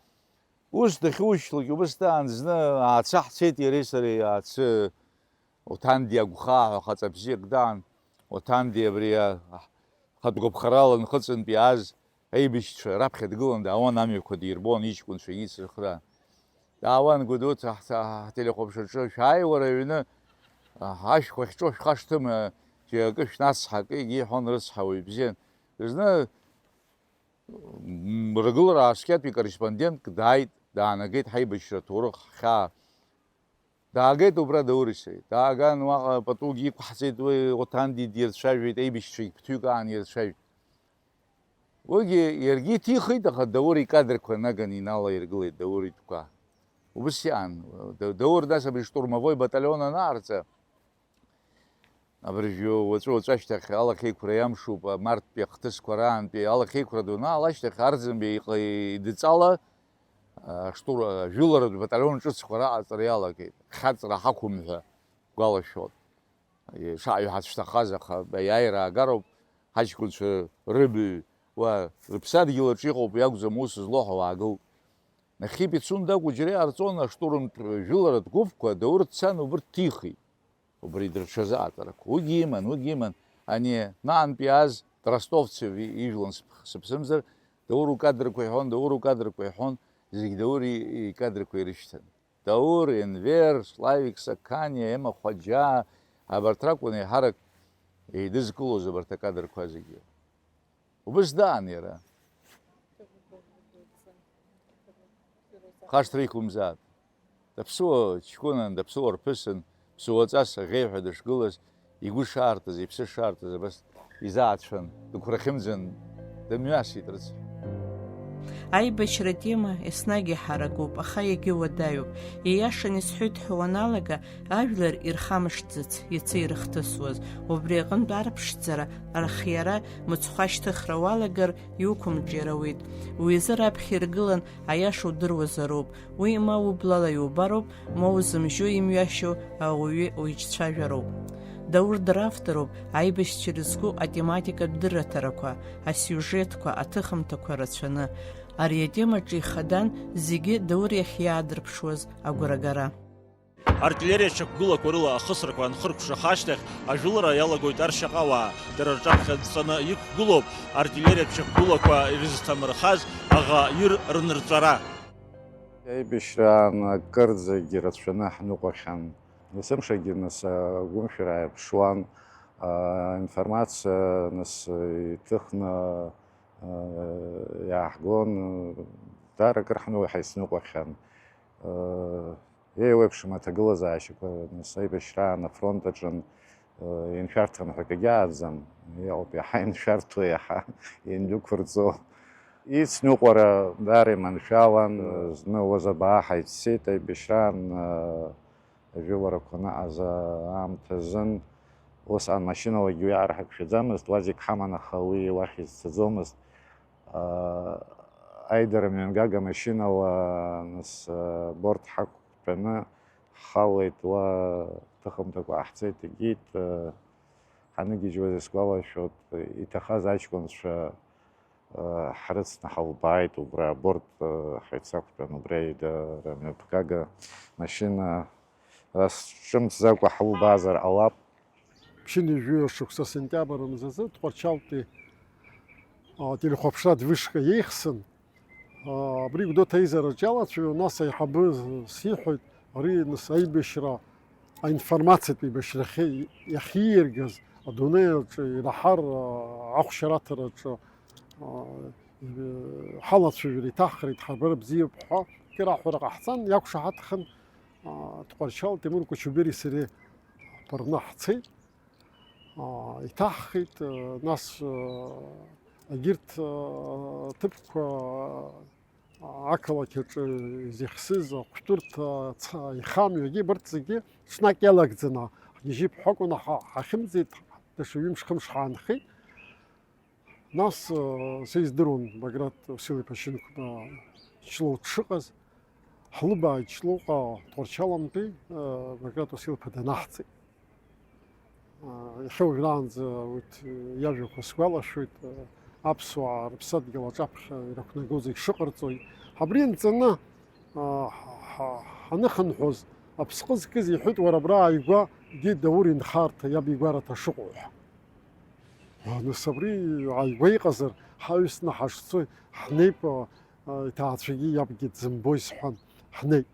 Ус дахьушьҭлак, убыс даан зны Аацы ҳцеит иареи сареи, Аацы, Оҭанди агәхаа ҳәа хаҵа бзиак даан, Оҭанди абри, а, хатә гәаԥхарала Нхыҵынтә иааз аибашьцәа раԥхьа дгылан даауан, амҩақәа дирбон, иҷкәынцәагьы ицырхра. Даауан Гәдоуҭа ҳ-, ҳ-, ҳтелехәаԥшраҿы, шәааи уара аҩны, а, ашәқәа ахьҿоу шәхашҭыма, џьара акы шәнацҳа, акы егьиҳәон рыцҳауаҩ бзиан. Зны, м, ргылара ааскьатәи корреспондентк дааит, даанагеит ҳаибашьра аҭоурых ҳхьаа. Даагеит убра Даури сареи. Дааган уаҟа патугьы иқәҳҵеит, уи Оҭанди дирцәажәеит, аибашьцәагь ԥҭҩык аан ирцәажәеит. Уигьы иаргьы иҭихит, аха Даур икадрқәа наганы иналаиргылеит, Даур итәқәа. Убыс иаан. Да-, Даур нас абри штурмовой баталион анаарҵа, абыржәы уаҵәы-уаҵәы ашьҭахь алахьеиқәра иамшуп, амарттәи ахҭысқәа раантәи алахьеиқәра ду анаала ашьҭахь Арӡынба иҟ-, идҵала, а, штур-, ажәыларатә баталион ҿыцқәа раҟаҵара иалагеит, хьаҵра ҳақәым ҳәа гәалашәон. Шаҟаҩ ҳацәҭахаз, аха аиааира аагароуп, ҳаҷкәынцәа рыбаҩ уа рыԥсадгьыл аҿы иҟоуп, иакәӡам ус злоу ҳәа уаагыл. Нахьхьи Пицунда акәу џьара иҟарҵон, аштурмтә жәыларатә гәыԥқәа Даур дцан убырҭ дҭихит. Убри дырҽазы аҵарақәа. Уигьы иман, уигьы иман. Ани наантәи иааз Ростовцев ижәлан сыԥ-, сыԥсымзар, Даур укадрқәа иҳәон, Даур укадрқәа иҳәон, зегь Даур и-, икадрқәа ирышьҭан. Даур, Енвер, Славик Саканиа, Ема Хәаџьаа, абарҭ ракәын еиҳарак еидызкылоз абарҭ акадрқәа зегьы. Убыс даан иара. Хашҭра иқәымзааит. Даԥсуа ҷкәынан, даԥсуа рԥысын, ԥсуаҵас аӷеиҳәа дышгылаз, игәы шаартыз, иԥсы шаартыз абас изаацәан, дықәрахьымӡан дымҩасит рыцҳа. Аибашьра атема еснагь иҳаракуп, аха иагьыуадаҩуп. Ииашаны исҳәоит ҳәа уаналага, ажәлар ирхамышҭӡац, иацы ирыхҭысуаз. Убри аҟынтә арԥшӡара, архиара, мыцхә ашьҭыхра уалагар, иуқәымҿиара ауеит. Уи азы раԥхьа иргылан, аиаша удыруазароуп. Уи ма ублала иубароуп, ма узымжьо имҩашьо ауаҩы уиҿцәажәароуп. Даур дравторуп аибашьцәа ирызку атематикатә дырраҭарақәа, асиужетқәа, аҭыхымҭақәа рацәаны. Ари атемаҿы ихадан зегьы Даур иахь иаадырԥшуаз агәрагара. Артиллериа шьақәгылақәа рыла ахысрақәа анхыркәшаха ашьҭахь, ажәылара иалагоит аршьаҟауаа. Дара рҿаԥхьа дҵаны иқәгылоуп артиллериатә шьақәгылақәа ирызҭамырхаз аӷа ир рнырҵәара. Аибашьраан акырӡагьы рацәаны ҳныҟәахьан. Есымшагьы нас агәымшәара ааирԥшуан, а, информациа нас иҭыхны, а, иааҳгон, даара акыр ҳны-, ҳаицныҟәахьан. А, еиуеиԥшым аҭагылазаашьақәа нас аибашьраан афронт аҿын, а, иншәарҭам ҳәа акгьы ааӡам. Иҟоуп иаҳа иншәарҭоу, иаҳа индәықәырҵо. Ицныҟәара даара иманшәалан, зны Уазабаа ҳаиццеит аибашьраан, а, ажәыларақәа анаҟаз аамҭазын. Усҟан машьыналагьы уиаҟара ҳақәшәаӡамызт, уазик ҳаман, аха уи уахь изцаӡомызт. А, аидара мҩангага машьынала, нас, а, борт ҳақәтәаны ҳхалеит, уа ҭыхымҭакәа ҟаҳҵеит, егьит, а, ҳаныгьежьуаз исгәалашәоит, иҭахаз аҷкәынцәа, а, ҳрыцны ҳалбааит, убра аборт, а, ҳаицақәтәан, убри аидара мҩаԥгага машьына, ас ҿымҭӡакәа ҳалбаазар ҟалап. Ԥшьынҩажәи жәаҩа шықәса сентиабр мзазы Тҟәарчалтәи, а, телехәаԥшратә вышка еихсын. А, абри Гәдоуҭа аизараҿ иалацәажәо, нас аиҳабы сиҳәоит, ари, нас, аибашьра, аинформациатә еибашьра ахьы-, иахьииргаз, адунеи аҿы ираҳар, а, ахәшьараҭараҿы, а, ҳалацәажәара иҭаҳхра, иҭҳарбара бзиоуп ҳәа, кыр аҳәара ҟаҳҵан, иақәшаҳаҭхан, а, Тҟәарчал Тимур Кочубери сареи ҳԥырны ҳцеит. Аа, иҭаҳхит, нас, аа, Егьырҭ, э, ҭыԥқәа, э, ақалақь аҿы изыхьсыз ахәшәтәырҭа, ца-, ихамҩагьы, абарҭ зегьы ҽнак иалагӡаны, ҳгьежьып ҳәа акәын, аха ҳахьымӡеит, даҽа ҩымш-хымш ҳаанхеит. Нас, э, са издыруан Баграт Уасил-иԥа Шьынқәба Ҷлоу дшыҟаз, ҳлыбааит Ҷлоуҟа Тҟәарчаламтәи, э, Баграт Уасил-иԥа данаҳҵеит. Иахьа уажәраанӡа урҭ иажәақәа сгәалашәоит, аԥсуаа рыԥсадгьыл аҿаԥхьа ирықәнаго зегь шыҟарҵои. Абри нҵаны, ҳа-, ҳа-, ҳаныхынҳәуаз, аԥсҟы зкыз иҳәеит, уара абра ааигәагьы Даур инхарҭа иаб игәараҭа шыҟоу ҳәа. Нас абри ааигәа иҟазар, ҳаҩсны ҳашцо ҳнеип, иҭаацәагьы иабгьы дзымбои сҳәан, ҳнеит.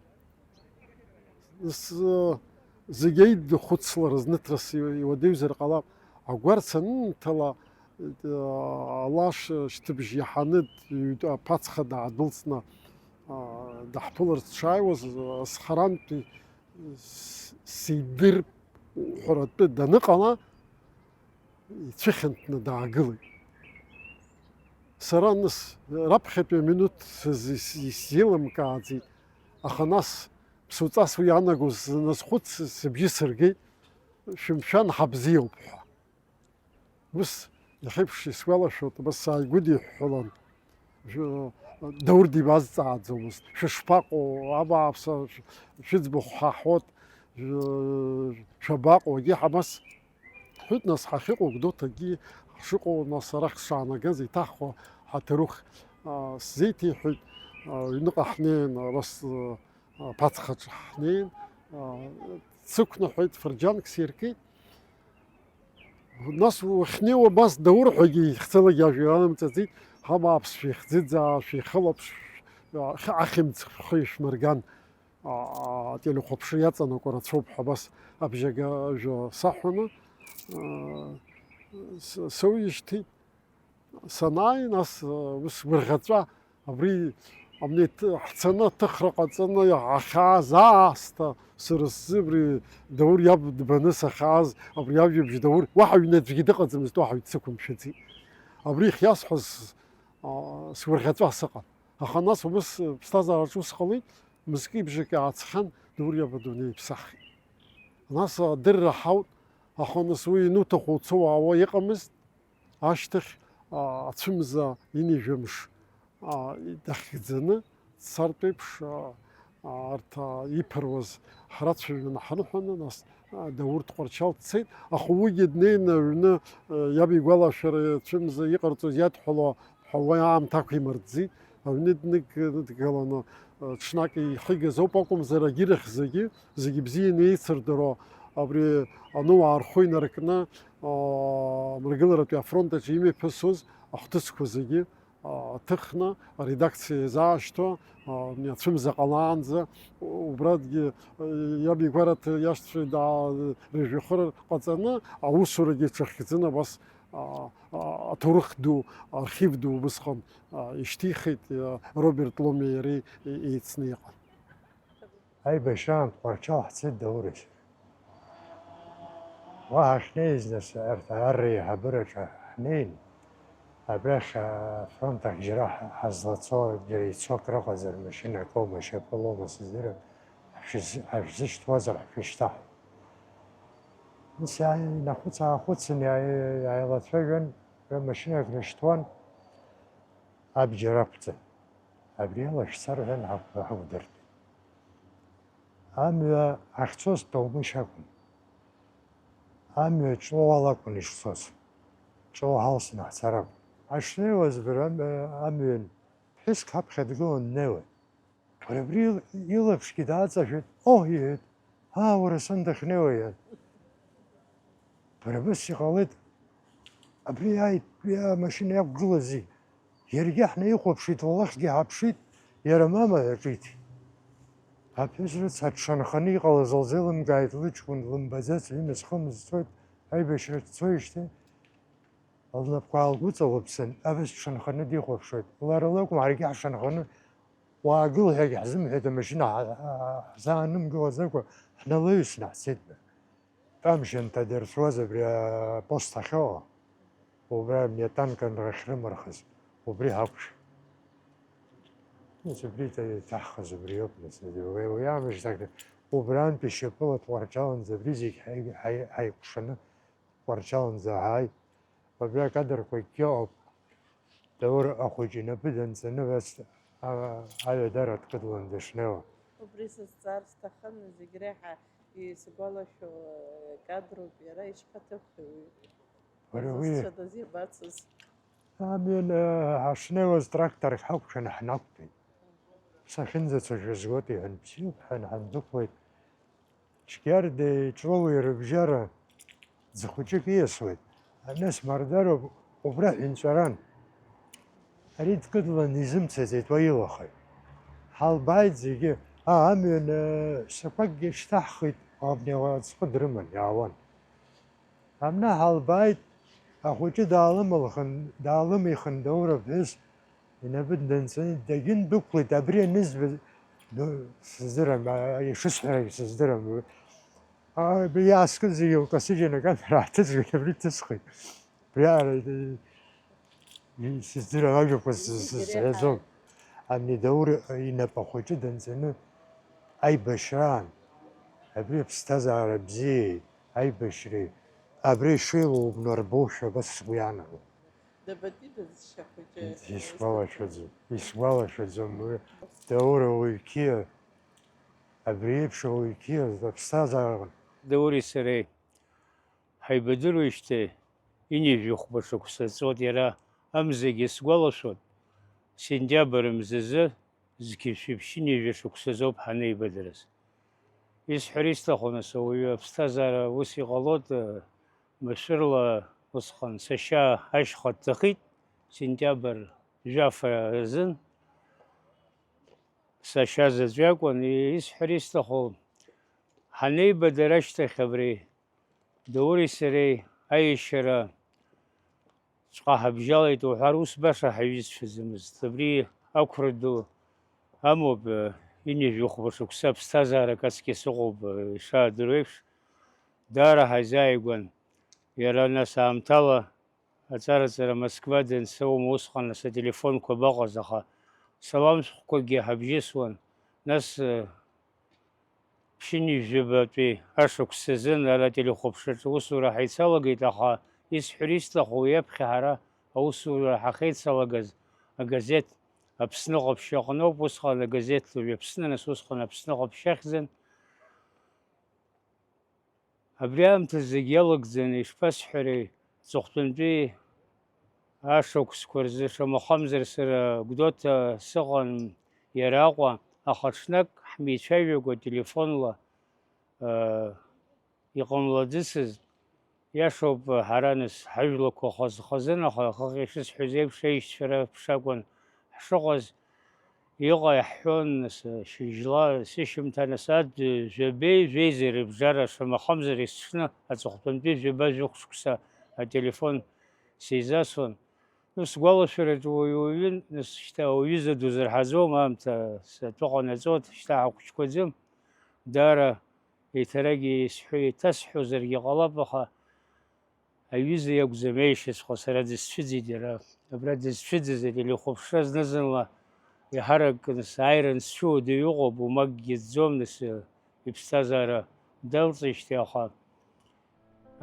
Зегь аидхәыцлара зныҭрас иуадаҩзар ҟалап. Агәарц анынҭала, алаш шьҭыбжь иаҳаны аԥацха даадәылҵны даҳԥыларц дшааиуаз, асхарантәи сидырп ҳәаратәы даныҟала, ицәыхьанҭны даагылеит. Сара нас раԥхьатәи аминуҭ сыз-, ис-, исзеилымкааӡеит, аха нас ԥсуҵас уи иаанагоз саназхәыц, сыбжьы сыргеит, шәымшәан, ҳабзиоуп ҳәа. Ус иахьеиԥш исгәалашәоит, абас сааигәыдиҳәҳәалан, Даур дибазҵааӡомызт, шәышԥаҟоу, абааԥсы, шәыӡбахә ҳаҳәот, шәабаҟоу, егьи ҳабас ҳҳәеит, нас ҳахьыҟоу Гәдоуҭагьы ҳшыҟоу, нас арахь сшаанагаз еиҭаҳхуа ҳаҭырухь, а, сзеиҭеиҳәеит, а, аҩныҟа ҳнеин, абас, а, аԥацхаҿы ҳнеин, а, дсықәныҳәеит, фырџьанк сиркит. Нас уахьнеиуа абас Даур ҳәагьы ихьӡалагьы ажәа иаламҵаӡеит, ҳабааԥс, шәихӡыӡаа, шәихылаԥш, а, ахьымӡӷ шәхы ишәмырган. А, ателехәаԥшра иаҵанакуа рацәоуп ҳәа абас абжьага ажәа саҳәаны, а, с-, соуижьҭеи санааи, нас, а, ус гәырӷьаҵәа абри амни ҭ-, ҳцаны аҭыхра ҟаҵаны иаҳахьааз аасҭа сара сзы абри Даур иаб дбаны сахьааз абри ажәабжь Даур уаҳа ҩны аӡәгьы дыҟаӡамызт, уаҳа ҩ дсықәымшәаӡеит. Абри иахьиасҳәаз, а, сгәырӷьаҵәа сыҟан. Аха нас убыс, э, ԥсҭазаараҿ ус ҟалеит, мызки бжаки ааҵхьан, Даур иаб адунеи иԥсахит. Нас адырра ҳаут, аха нас уи иануҭаху уцо уаауа иҟамызт, ашьҭахь, а, ацәымза инижәымш, а, дахьгӡаны дцартә еиԥш, а, а, арҭ, а, иԥыруаз ҳрацәажәаны ҳрыҳәаны, нас, а, Даур Тҟәарчал дцеит, аха уигьы днеины аҩны, а, иаб игәалашәара ацәымза иҟарҵоз иадҳәалоу ҳәа уи аамҭа ақәимыртӡеит. Аҩны днык-, дгыланы, ҽнак ихигаз ауп акәымзар, агьырахь зегьы, зегьы бзианы еицырдыруа, абри ануаа рхәы инаркны, аа, амрагыларатәи афронт аҿы имҩаԥысуаз ахҭысқәа зегьы, аа, ҭыхны аредакциа иазаашьҭуа, аа, ацәымза ҟалаанӡа, убрагьы, иаб игәараҭа иашьцәа даа-, рыжәҩахыр ҟаҵаны, аусурагьы ҽахьӡын абас а, а, аҭоурых ду, архив ду убысҟан, а, ишьҭихит, а, Роберт Ломеи иареи е-, еицны иҟан. Аибашьраан Тҟәарчал ҳцеит Даури сареи. Уа ҳахьнеиз, нас, арҭ арра еиҳабыраҿы ҳнеин, абрахь, афронт ахь џьара ҳа-, ҳазлацо, џьара ицо акрыҟазар, машьынак оума, шьапы лоума сыздырам, ҳшәыз-, ҳашәзышьҭуазар ҳшәышьҭаҳ. Нас иааи-, инахәыц-аахәыцын, иааи-, иааилацәажәан, рымашьынак рышьҭуан, абџьар ақәҵан. Абриала шәца рҳәан, ҳақәдыртәеит. Амҩа ахьцоз Тоумышь акәын. Амҩа Ҷлоу ала акәын ишцоз. Ҷлоу ҳалсны ҳцар акәын. Ҳашнеиуаз бара амҩа, амҩан ԥҳәыск ҳаԥхьа дгылан днеиуан. Уара абри ил-, илаԥшгьы дааҵашәеит, оҳ, иҳәеит, аа, уара сан дахьнеиуа, иҳәеит. Бара быс иҟалеит, абри иааит, уи амашьына иақәгылази? Иаргьы ҳнаихәаԥшит, ллахьгьы ҳаԥшит, иара мама ҳәа ҿиҭит. Аԥҳәыс рыцҳа дшанханы иҟалаз лзеилымкааит, лыҷкәын длымбаӡац, ҩымыз-хымыз цоит, аибашьра дцоижьҭеи. Лнапқәа аалгәыҵалыԥсан, абас дшанханы дихәаԥшуеит. Лара лакәым, ҳаргьы ҳшанханы, уаагыл ҳәагьы ҳзымҳәеит, амашьына ҳа-, ҳа-, ҳзаанымгылаӡакәа ҳналаҩсны ҳцеит. Тәамшьа анҭадырҵәуаз абри апост ахьыҟоу, убра абни атанк анрахьрымархыз, убри ҳакәшеит. Нас убри иҭа-, иҭаҳхыз убриоуп, нас, уи, уи аамышьҭахь убрантәи шьапыла Тҟәарчаланӡа абри зегь ҳаи-, ҳаи-, ҳаикәшаны Тҟәарчаланӡа ҳааит. Абри акадрқәагьы ыҟоуп. Даур ахәыҷы инапы данҵаны, ас, а, аҩадара дкыдлан дышнеиуа. Убри сызҵаар сҭахын, зегь реиҳа исгәалашәо акадроуп, иара ишԥаҭыԥхьои уи? Уара уи Зызцәадаз иабацаз? Амҩан, а, ҳашнеиуаз тракторк ҳақәшәаны ҳнақәтәеит. Сахьынӡацо шәызгоит, иҳәан, бзиоуп, ҳәан ҳандәықәлеит. Цәгьардеи Ҷлоуи рыбжьара ӡ-, хәыҷык ииасуеит. Аныс Мардароуп, убра ҳәынҵәаран. Ари дкыдлан изымцаӡеит уа илахеит. Ҳалбааит зегьы, а, амҩан, э, ҳәсақәакгьы шьҭаҳхит, абни ацҟәы дрыман, иаауан. Абна ҳалбааит, ахәыҷы даалымылхын, даалымихын Даур аԥҳәыс, инапы данҵаны дагьындәықәлеит, абри анызба, ду-, сыздырам, а, ишысҳәарагь сыздырам. А, абри иааскьоз зегьы лкасыжьын, акамера ааҭыҵуеит, абри ҭысхит. Абри аара, и-, и-, сыздырам, ажәақәа с-, с-, сҳәаӡом. Ани Даур инапы ахәыҷы данҵаны аибашьраан, абри аԥсҭазаара бзиеи аибашьреи, абри ишеилоу убнарбошәа абас сгәы иаанагон. Дабатәи бызшьа хәыҷы? Исгәалашәаӡом, исгәалашәаӡом. Уи Даур ауаҩқьиа, абри еиԥш ауаҩқьиа аԥсҭазаараҟны. Даури сареи ҳаибадыруеижьҭеи ҩынҩажәи хәба шықәса ҵуеит, иара амзагьы сгәалашәоит, сентиабр мзазы зқьи жәшәи ԥшьынҩажәи шықәсазоуп ҳанеибадырыз. Исҳәар исҭаху, нас, ауаҩы аԥсҭазаара ус иҟалоит, машәырла усҟан сашьа ашьха дҭахеит, сентиабр жәафа азын. Сашьа заҵә иакәын, исҳәар исҭаху, ҳанеибадыр ашьҭахь абри Даури сареи аиашьара ҵәҟьа ҳабжьалеит уҳәар, ус баша ҳаиҩызцәаӡамызт. Абри ақәра ду амоуп, ҩынҩажәи хәба шықәса аԥсҭазаарак аҵкьыс ыҟоуп, ишаадыруеиԥш, даара ҳаизааигәан. Иара нас аамҭала аҵара-ҵара Москва дансоума, усҟан нас ателефонқәа абаҟаз, аха салам шәҟәқәакгьы ҳабжьысуан. Нас, э, ԥшьынҩажәабатәи ашықәс азын ара ателехәаԥшраҿы аусура ҳаицалагеит, аха исҳәар исҭаху, уи аԥхьа ҳара аусура ҳахьеицалагаз агазеҭ Аԥсны ҟаԥшь аҟноуп, усҟан агазеҭ Уаҩы Аԥсны, нас усҟан Аԥсны ҟаԥшь ахьӡын. Абри аамҭа зегь иалагӡаны, ишԥасҳәари, аҵыхәтәантәи ашықәсқәа рзы, шамахамзар, сара Гәдоуҭа сыҟан иара Аҟәа, аха ҽнак ҳмеицәажәакәа телефонла, аа, иҟамлаӡыцызт. Иашоуп, ҳара нас ҳажәлақәа хаз-хазын, аха ахаҟа ишысҳәаз еиԥш, аишьцәа раԥшакәын ҳшыҟаз. Иҟоу иаҳҳәон, нас, шьыжьла, сышьымҭан асааҭ жәабеи жәеизеи рыбжара, шамахамзар есыҽны аҵыхәтәантәи жәаба-жәохә шықәса ателефон сизасуан. Ус, сгәалашәараҿы уаҩы уаҩын, нас, шьҭа уҩыза дузырҳаӡом, аамҭа сатәы ҟанаҵоит, шьҭа ҳахәыҷқәаӡам. Даара еиҭарагьы исҳәо-, еиҭасҳәозаргьы ҟалап, аха аҩыза иакәӡам еишьацәҟьо, сара дысцәыӡит иара. Абра дызцәыӡыз ателехәаԥшра зны-зынла иҳаракны сааиран сцәыуадаҩ ыҟоуп, уамакгьы ӡӡом, нас, иԥсҭазаара далҵижьҭеи, аха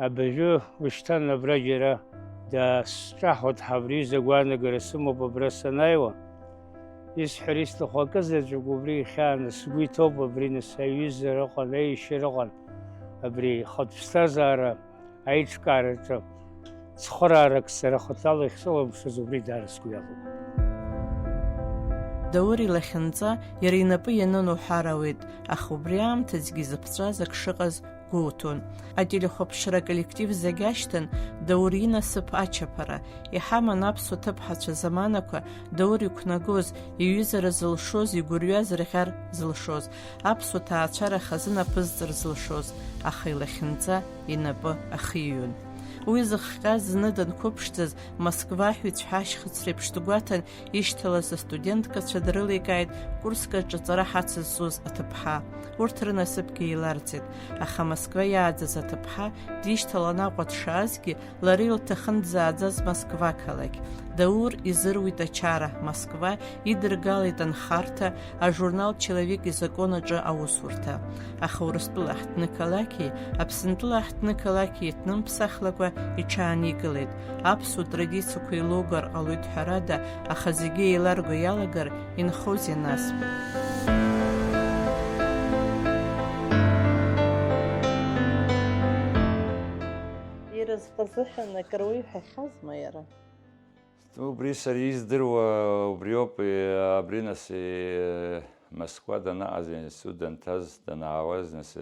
абыржәы ушьҭан абра џьара даасҿаҳауеит ҳәа абри аҩыза агәаанагара сымоуп абра санааиуа. Исҳәар исҭаху акы заҵәык убри ихьааны сгәы иҭоуп, абри нас аҩызара ыҟан, аишьара ыҟан. Абри ихатә ԥсҭазаара аиҿкаараҿы цхыраарак сара хаҭала иахьсылымшаз убри даара сгәы иалоуп. Даур илахьынҵа иара инапы ианын уҳәар ауеит, аха убри аамҭазгьы изыԥҵәаз ак шыҟаз гәоуҭон. Ателехәаԥшра аколлектив зегь ашьҭан, Даур инасыԥ ачаԥара. Иҳаман аԥсуа ҭыԥҳацәа заманақәа, Даур иқәнагоз, иҩызара зылшоз, игәырҩа зырӷьар зылшоз, аԥсуа ҭаацәара хазына аԥызҵар зылшоз, аха илахьынҵа инапы ахиҩон. Уи зыхҟьаз зны данқәыԥшӡаз, Москва ҳәа ицәҳа ашьхыцреиԥш дгәаҭан, ишьҭалаз астуденткацәа дрыликааит Курск аҿы аҵара ҳацызҵоз аҭыԥҳа. Урҭ рынасыԥгьы еиларҵеит, аха Москва иааӡаз аҭыԥҳа дишьҭалан Аҟәа дшаазгьы, лара илҭахын дзааӡаз Москва ақалақь. Даур изыруит ачара, Москва, идыргалеит анхарҭа, ажурнал Человек и закон аҿы аусурҭа. Аха Урыстәыла аҳҭнықалақьи Аԥсынтәыла аҳҭнықалақьи иҭнымԥсахлакәа иҽааникылеит. Аԥсуа традициақәа еилоугар ҟалоит ҳәарада, аха зегьы еиларго иалагар инхозеи нас? Иразҟ азыҳәан акыр уиҳәахьазма иара? Убри сара издыруа убриоуп, абри нас, Москва данаҟаз, аинститут данҭаз, данаауаз, нас,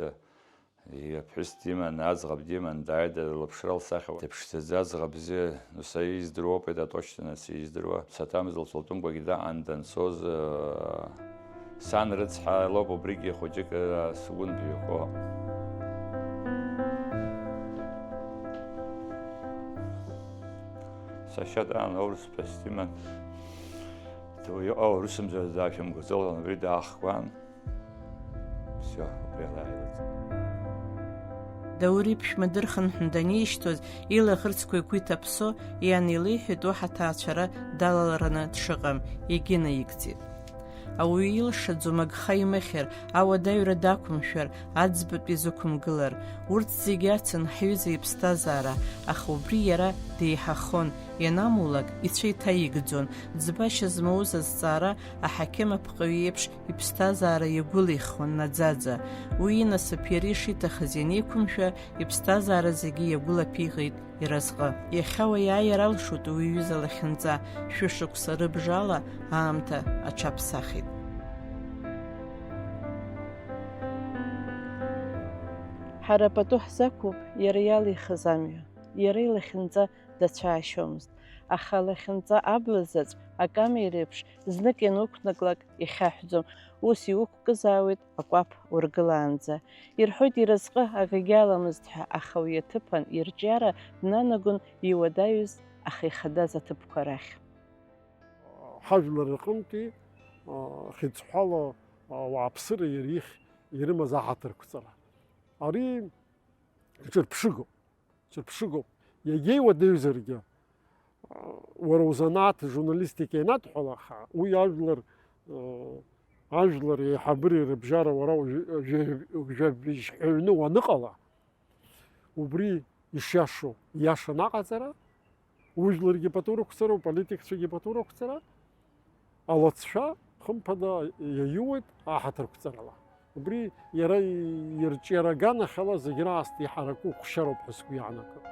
иԥҳәыс диман, аӡӷаб диман, дааит, лыԥшра лсахьа. Дыԥшӡаӡа аӡӷаб бзиа, ну, са издыруоуп, это точно, нас издыруа. Саҭамыз лцәалтәымкәагьы даҟан данцоз, Сан рыцҳа лоуп, убригьы хәыҷык, а, сгәы нбжьахо. Сашьа даан аурыс ԥҳәыс диман. Ҭоуа иҟоу аурысымзар даашәымгәаӡалан, убри даахкуан. Всё, убри ала иалагӡан. Даур иԥшәма дырхынҳәны данишьҭуаз, илаӷырӡқәа игәы иҭаԥсо, иан илеиҳәеит уаҳа ҭаацәара далалараны дшыҟам, иагьынаигӡеит. Ауаҩы илшаӡом агха имыхьыр, ауадаҩра дақәымшәар, аӡбатәи зықәымгылар. Урҭ зегьы ацын ҳҩыза иԥсҭазаара, аха убри иара деиҳахон, ианамулак, ицәа иҭаигӡон, ӡбашьа змоуз азҵаара аҳақьым апҟаҩ иеиԥш иԥсҭазаара иагәылихуан наӡаӡа. Уи инасыԥ иара ишиҭахыз ианеиқәымшәа, иԥсҭазаара зегьы иагәылаԥиҟеит иразҟы. Иахьа уаиааир алшоит уи иҩыза лахьынҵа, шәышықәса рыбжала аамҭа аҽаԥсахит. Ҳара пату ҳзақәуп иара иалихыз амҩа. Иара илахьынҵа дацәаашьомызт. Аха алахьынҵа абла заҵә акамеи реиԥш знык иануқәнаклак ихьаҳәӡом. Ус иуқәкызаауеит акәаԥ ургылаанӡа. Ирҳәоит иразҟы акгьы аламызт ҳәа, аха уи аҭыԥан ирҿиара днанагон иуадаҩыз, аха ихадаз аҭыԥқәа рахь. Ҳажәлар рҟынтәи, а, хьыӡҳәала, а, ауааԥсыра ирих-, ирымаз аҳаҭырқәҵара. Ари ҿырԥшыгоуп, ҿырԥшыгоуп. Иагьа иуадаҩзаргьы, уара узанааҭ журналистика ианадҳәалаха, уи ажәлар, ажәлар еиҳабыреи рыбжьара уара уажәа-, уажәа-, уажәабжьҳәаҩны уаныҟала, убри ишиашоу иашан аҟаҵара, ужәларгьы пату рықәҵара, уполитикцәагьы пату рықәҵара, алацәа, хымԥада, иаиуеит аҳаҭырқәҵарала. Убри иара ирҿиара аганахьала зегь раасҭа иҳараку хәшьароуп ҳәа сгәы иаанагоит.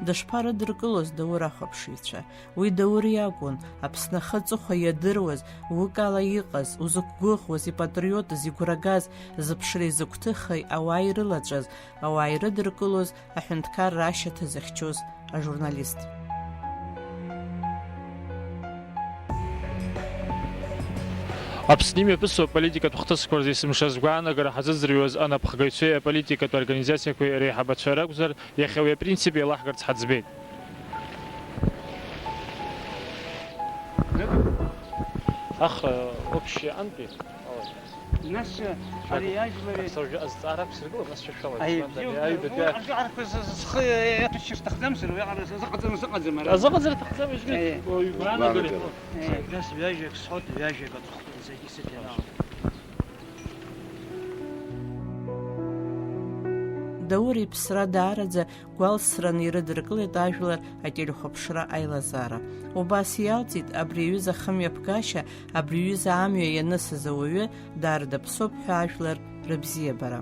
Дышԥарыдыркылоз Даур ахәаԥшыҩцәа? Уи Даур иакәын, Аԥсны ахы аҵыхәа иадыруаз, уыкала иҟаз, узықәгәыӷуаз, ипатриотыз, игәрагаз, зыԥшреи зыгәҭыхеи ауаа ирылаҵәаз, ауаа ирыдыркылоз, аҳәынҭқарра ашьаҭа зыхьчоз ажурналист. Аԥсны имҩаԥысуа аполитикатә хҭысқәа рзы есымша згәаанагара ҳазыӡырҩуаз анапхгаҩцәеи аполитикатә организациақәеи реиҳабацәа ракәзар, иахьа уи апринцип еилаҳгарц ҳаӡбеит. Аха, вообще, антәи Нас, э, ари ажәлари Нас уажәы азҵаара ақәсыргылап, нас шәышәала. Аи, Ари бзиоуп, аҩбатәи уи арҿиарақәа з-, з-, зхы иаҭәашьцәа сҭахӡамзар, уи аҟара сзыҟаҵаны сыҟаӡам, ара. Азыҟаҵара ҭахӡам, ижәбеит. Аи. Уаҩ гәаанагара. Аи, нас ҩажәак сҳәоит, ҩажәак аҭахуп, зегьы сыҭ ианаалоит. Даур иԥсра даараӡа гәалсраны ирыдыркылеит ажәлар ателехәаԥшра аилазаара. Убас иалҵит абри аҩыза ахымҩаԥгашьа, абри аҩыза амҩа ианысыз ауаҩы даардаԥсоуп ҳәа ажәлар рыбзиабара.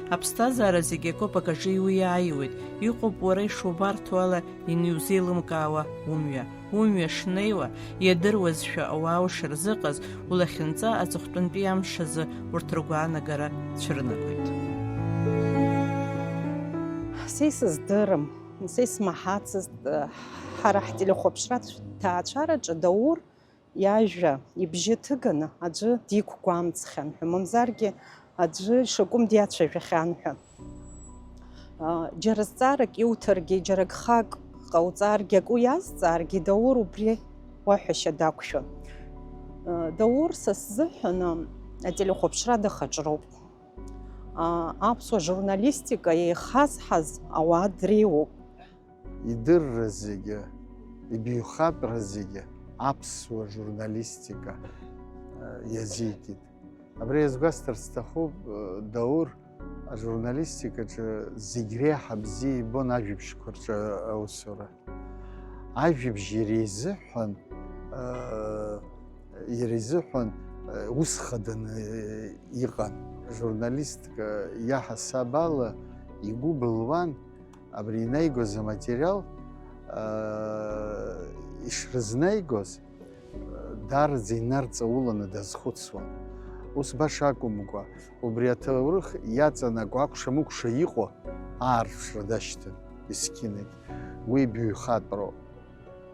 Аԥсҭазаара зегь акоуп акаҿы иуиааиуеит, иҟоуп уара ишубарҭо ала иниузеилымкаауа умҩа. Умҩа шнеиуа, иадыруазшәа ауаа ушырзыҟаз, улахьынҵа аҵыхәтәантәи амш азы урҭ ргәаанагара цәырнагоит. Са исыздырам, са исмаҳацызт, ҳара ҳтелехәаԥшратә ҭаацәараҿы Даур иажәа ибжьы ҭыганы аӡәы диқәгәамҵхьан ҳәа, мамзаргьы аӡәы ишакәым диацәажәахьан ҳәа. Џьара зҵаарак иуҭаргьы, џьара гхак ҟауҵааргьы, ак уиазҵааргьы, Даур убри уаҳәашьа дақәшәон. Даур са сзыҳәан ателехәаԥшра дахаҿроуп. Аԥсуа журналистика еихазҳаз ауаа дреиуоуп. Идырра зегьы, ибаҩхатәра зегьы аԥсуа журналистика иазикит. Абри иазгәасҭарц сҭахуп, Даур ажурналистикаҿы зегь реиҳа бзиа ибон ажәабжьқәа рҿы аусура. Ажәабжь иара изыҳәан, иара изыҳәан ус хаданы иҟан. Журналистка иаҳасаб ала игәы былуан абри инаигоз аматериал ишрызнаигоз, даараӡа инарҵауланы дазхәыцуан. Ус баша акәымкәа, убри аҭоурых иаҵанакуа акәша-мыкәша иҟоу аарԥшра дашьҭан есқьынагь. Уи баҩхатәроуп.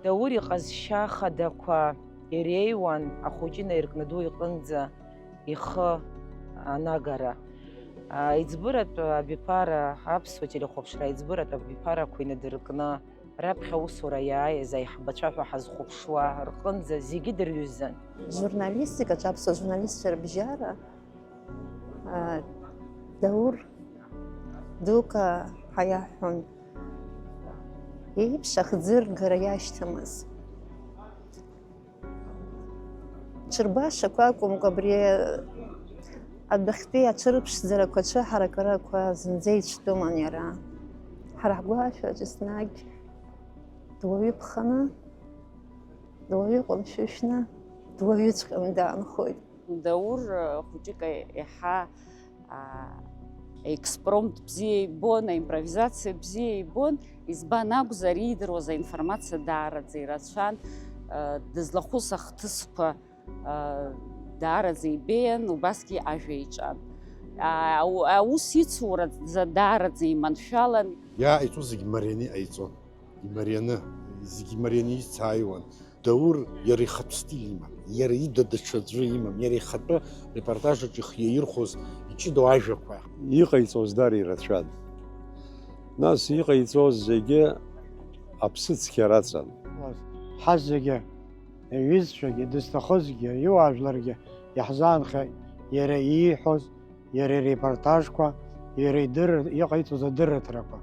Даур иҟазшьа хадақәа иреиуан ахәыҷы инаиркны аду иҟынӡа ихы анагара. Аиҵбыратә абиԥара, аԥсуа телехәаԥшра аиҵбыратә абиԥарақәа инадыркны, раԥхьа аусура иааиз аиҳабацәа ҳәа ҳазхәаԥшуа рҟынӡа зегьы дырҩызан. Журналистикаҿы аԥсуа журналистцәа рыбжьара, аа, Даур дука ҳәа иаҳҳәон, еиԥш ахӡыргара иашьҭамыз. Ҽырбашақәа акәымкәа, абри адәахьтәи аҽырԥшӡарақәа, ацәыҳаракырақәа зынӡа ицәтәымын иара. Ҳара ҳгәашәаҿ еснагь дуаҩы ԥханы, дуаҩы ҟәымшәышәны, дуаҩыҵәҟьаны даанхоит. Даур хәыҷык еиҳа аекспромт бзиа ибон, аимпровизациа бзиа ибон, избан акәзар, иидыруаз аинформациа даараӡа ирацәан, дызлахәыз ахҭысқәа даараӡа ибеиан, убасгьы ажәа иҿан. Аус ицуразы даараӡа иманшәалан. Иааҟаиҵо зегь марианы иҟаиҵон. Имарианы, зегьы имарианы ицааиуан. Даур иара ихатә стиль иман, иара ида даҽа аӡәы имам, иара ихатәы репортаж аҿы ихы иаирхәоз иҷыдоу ажәақәа. Иҟаиҵоз даара ирацәан, нас иҟаиҵоз зегьы аԥсыцқьа раҵан. Ҳазегьы, иҩызцәагьы, дызҭахызгьы, иуаажәларгьы иаҳзаанхеит иара ииҳәоз, иара ирепортажқәа, иара идырра, иҟаиҵоз адырраҭарақәа.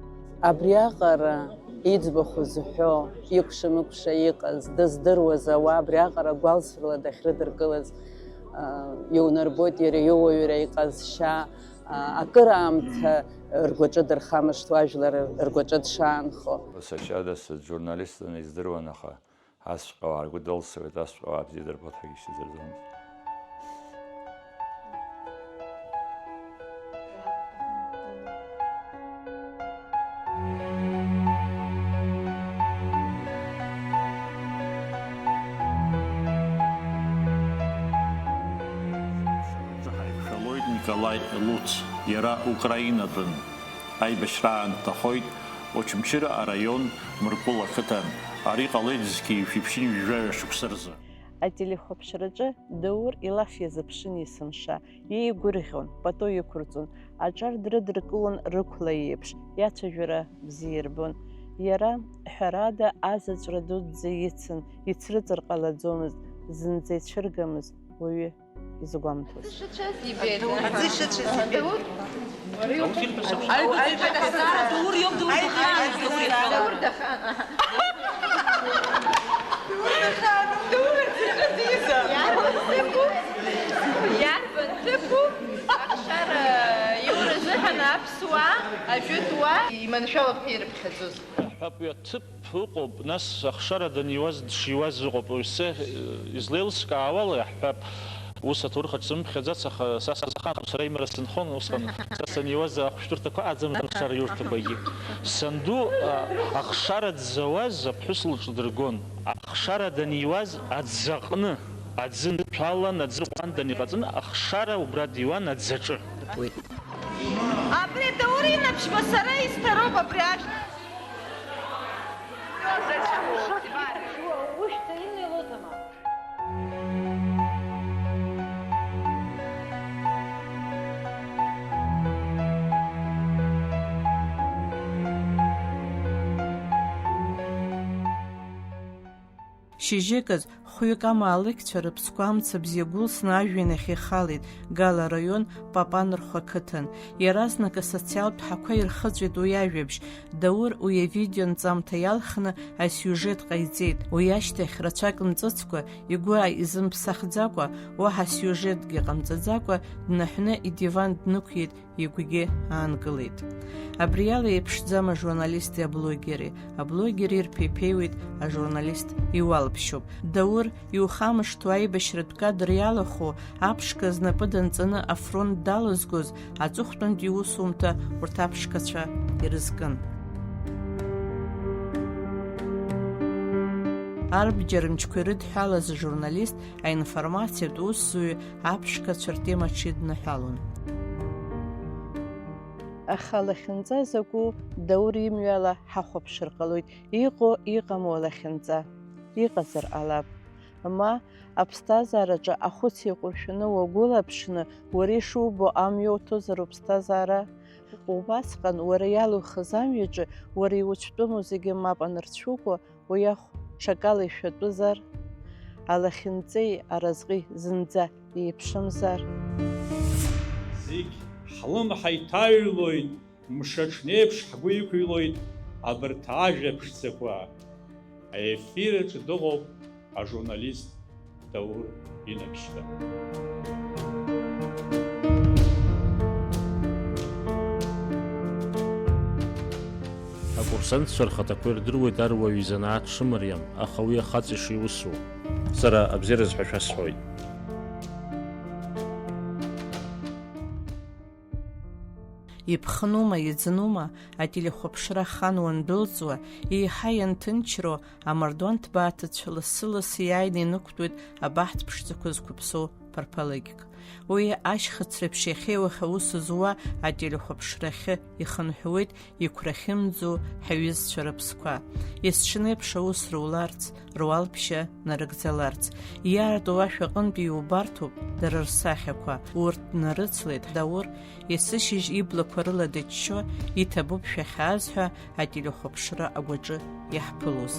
Абриаҟара иӡбахә зҳәо, икәша-мыкәша иҟаз, дыздыруаз ауаа абриаҟара гәалсрала дахьрыдыркылаз, иунарбоит иара иуаҩра иҟазшьа, акыраамҭа ргәаҿы дырхамышҭуа, ажәлар ргәаҿы дшаанхо. Сашьа дасыт, журналистын, издыруан, аха. Асҵәҟьа уаа ргәы дылсуеит, асҵәҟьа уаа бзиа дырбоит ҳәагьы ишьҭазырӡомызт. Ҳаиқәшәалоит Николаи Луц, иара украинатәын. Аибашьраан дҭахоит Очамчыра араион Мыркәыл ақыҭан. Ари ҟалеит зқьи жәшәи ԥшьынҩажәи жәаҩа шықәса рзы. Ателехәаԥшраҿы Даур илаф иазыԥшын есымша, иеигәырӷьон, пату иқәырҵон, аҿар дрыдыркылон рықәла еиԥш, иацәажәара бзиа ирбон. Иара, ҳәарада, азаҵәра дуӡӡа ицын, ицрыҵыр ҟалаӡомызт, зынӡа ицәыргамызт, уаҩы изгәамҭоз. Аӡы шыцәаз ибеит. Аӡы шыцәаз ибеит. Даур иоуп, Даур дахааныз, Даур иоуп. Даур дахаан, аҳа. Даур дахаан, Даур аӡы шыцәаз. Иарбан ҭыԥу? Иарбан ҭыԥу? Ахшара иура азыҳәан аԥсуаа, ажәытәуаа иманшәалоуп ҳәа ирыԥхьаӡоз. Аҳәатәҩа ҭыԥ. Ыҟоуп, нас ахшара даниуаз дшиуаз ыҟоуп. Уажәы, э, излеилыскаауала иаҳҳәап, ус аҭоурых аҿы сымԥхьаӡац, аха са сахан, сара имра сынхон усҟан, са саниуаз ахәшәтәырҭақәа аӡамызт ахшара иурҭақәагьы. Санду, а, ахшара дзауаз аԥҳәыс лҿы дыргон. Ахшара даниуаз аӡы аҟны, аӡы нҭалан, аӡы ҟәандан иҟаҵаны, ахшара убра диуан аӡаҿы. Абри Даур Инаԥшьба сара исҭароуп абри ашә. Шьыжьыказ, хәҩык амаалықьцәа рыԥсқәа амца бзиа гәылсны ажәҩан ахь ихалеит, Гала араион Папанрхәа ақыҭан. Иаразнак асоциалтә ҳақәа ирхыҵәеит уи ажәабжь. Даур уи авидео нҵамҭа иалхны асиужет ҟаиҵеит. Уи ашьҭахь, рацәак мҵыцкәа, игәы изымԥсахӡакәа, уаҳа сиужетгьы ҟамҵаӡакәа, днаҳәны идиван днықәиеит, игәгьы аанкылеит. Абри ала еиԥшӡам ажурналисти аблогери, аблогер ирԥеиԥеиуеит ажурналист иуалԥшьоуп. Даур иухамышҭуа аибашьратә кадр иалахәу аԥшқа знапы данҵаны афронт далызгоз аҵыхәтәантә иусумҭа урҭ аԥшқацәа ирызкын. Арбџьар мчқәа ирыдҳәалаз ажурналист, аинформациатә усзуҩы аԥшқацәа ртема аҽидныҳәалон. Аха лахьынҵа закәу Даур имҩала ҳахәаԥшыр ҟалоит, иҟоу иҟаму алахьынҵа, иҟазар ҟалап. Ма аԥсҭазаараҿы ахәыц еиҟәыршәаны уагәылаԥшны, уара ишубо амҩа уҭозар уԥсҭазаара? Убасҟан уара иалухыз амҩаҿы уара иуцәтәыму зегьы мап анырцәукәа, уи ахә ҽакала ишәатәызар? Алахьынҵеи аразҟи зынӡа еиԥшымзар? Зегь ҳлымҳа иҭаҩлоит, мшаҽнеиԥш ҳгәы иқәыҩлоит абарҭ ажәа ԥшӡақәа. Аефир аҿы дыҟоуп ажурналист Даур Инапшьба. Акурсантцәа рхаҭақәа ирдыруеит аруаҩы изанааҭ шымариам, аха уи ахаҵа ишиусу. Сара абзиараз ҳәа шәасҳәоит. Иԥхынума, иӡнума, ателехәаԥшра ахан уандәылҵуа, еиҳа ианҭынчроу амардуан ҭбааҭыцә лассы-лассы иааины инықәтәоит абаҳҭ ԥшӡақәа зқәыԥсоу ԥарԥалыкьк. Уи ашьхыц реиԥш иахьеилых аус зуа ателехәаԥшрахьы ихынҳәуеит, иқәрахьымӡо ҳаҩызцәа рыԥсқәа. Есҽны еиԥш аус руларц, руалԥшьа нарыгӡаларц. Иаарту ашә аҟынтәи иубарҭоуп дара рсахьақәа, урҭ днарыцлеит Даур, есышьыжь иблақәа рыла дыччо, иҭабуп шәахьааз ҳәа ателехәаԥшра агәаҿы иаҳԥылоз.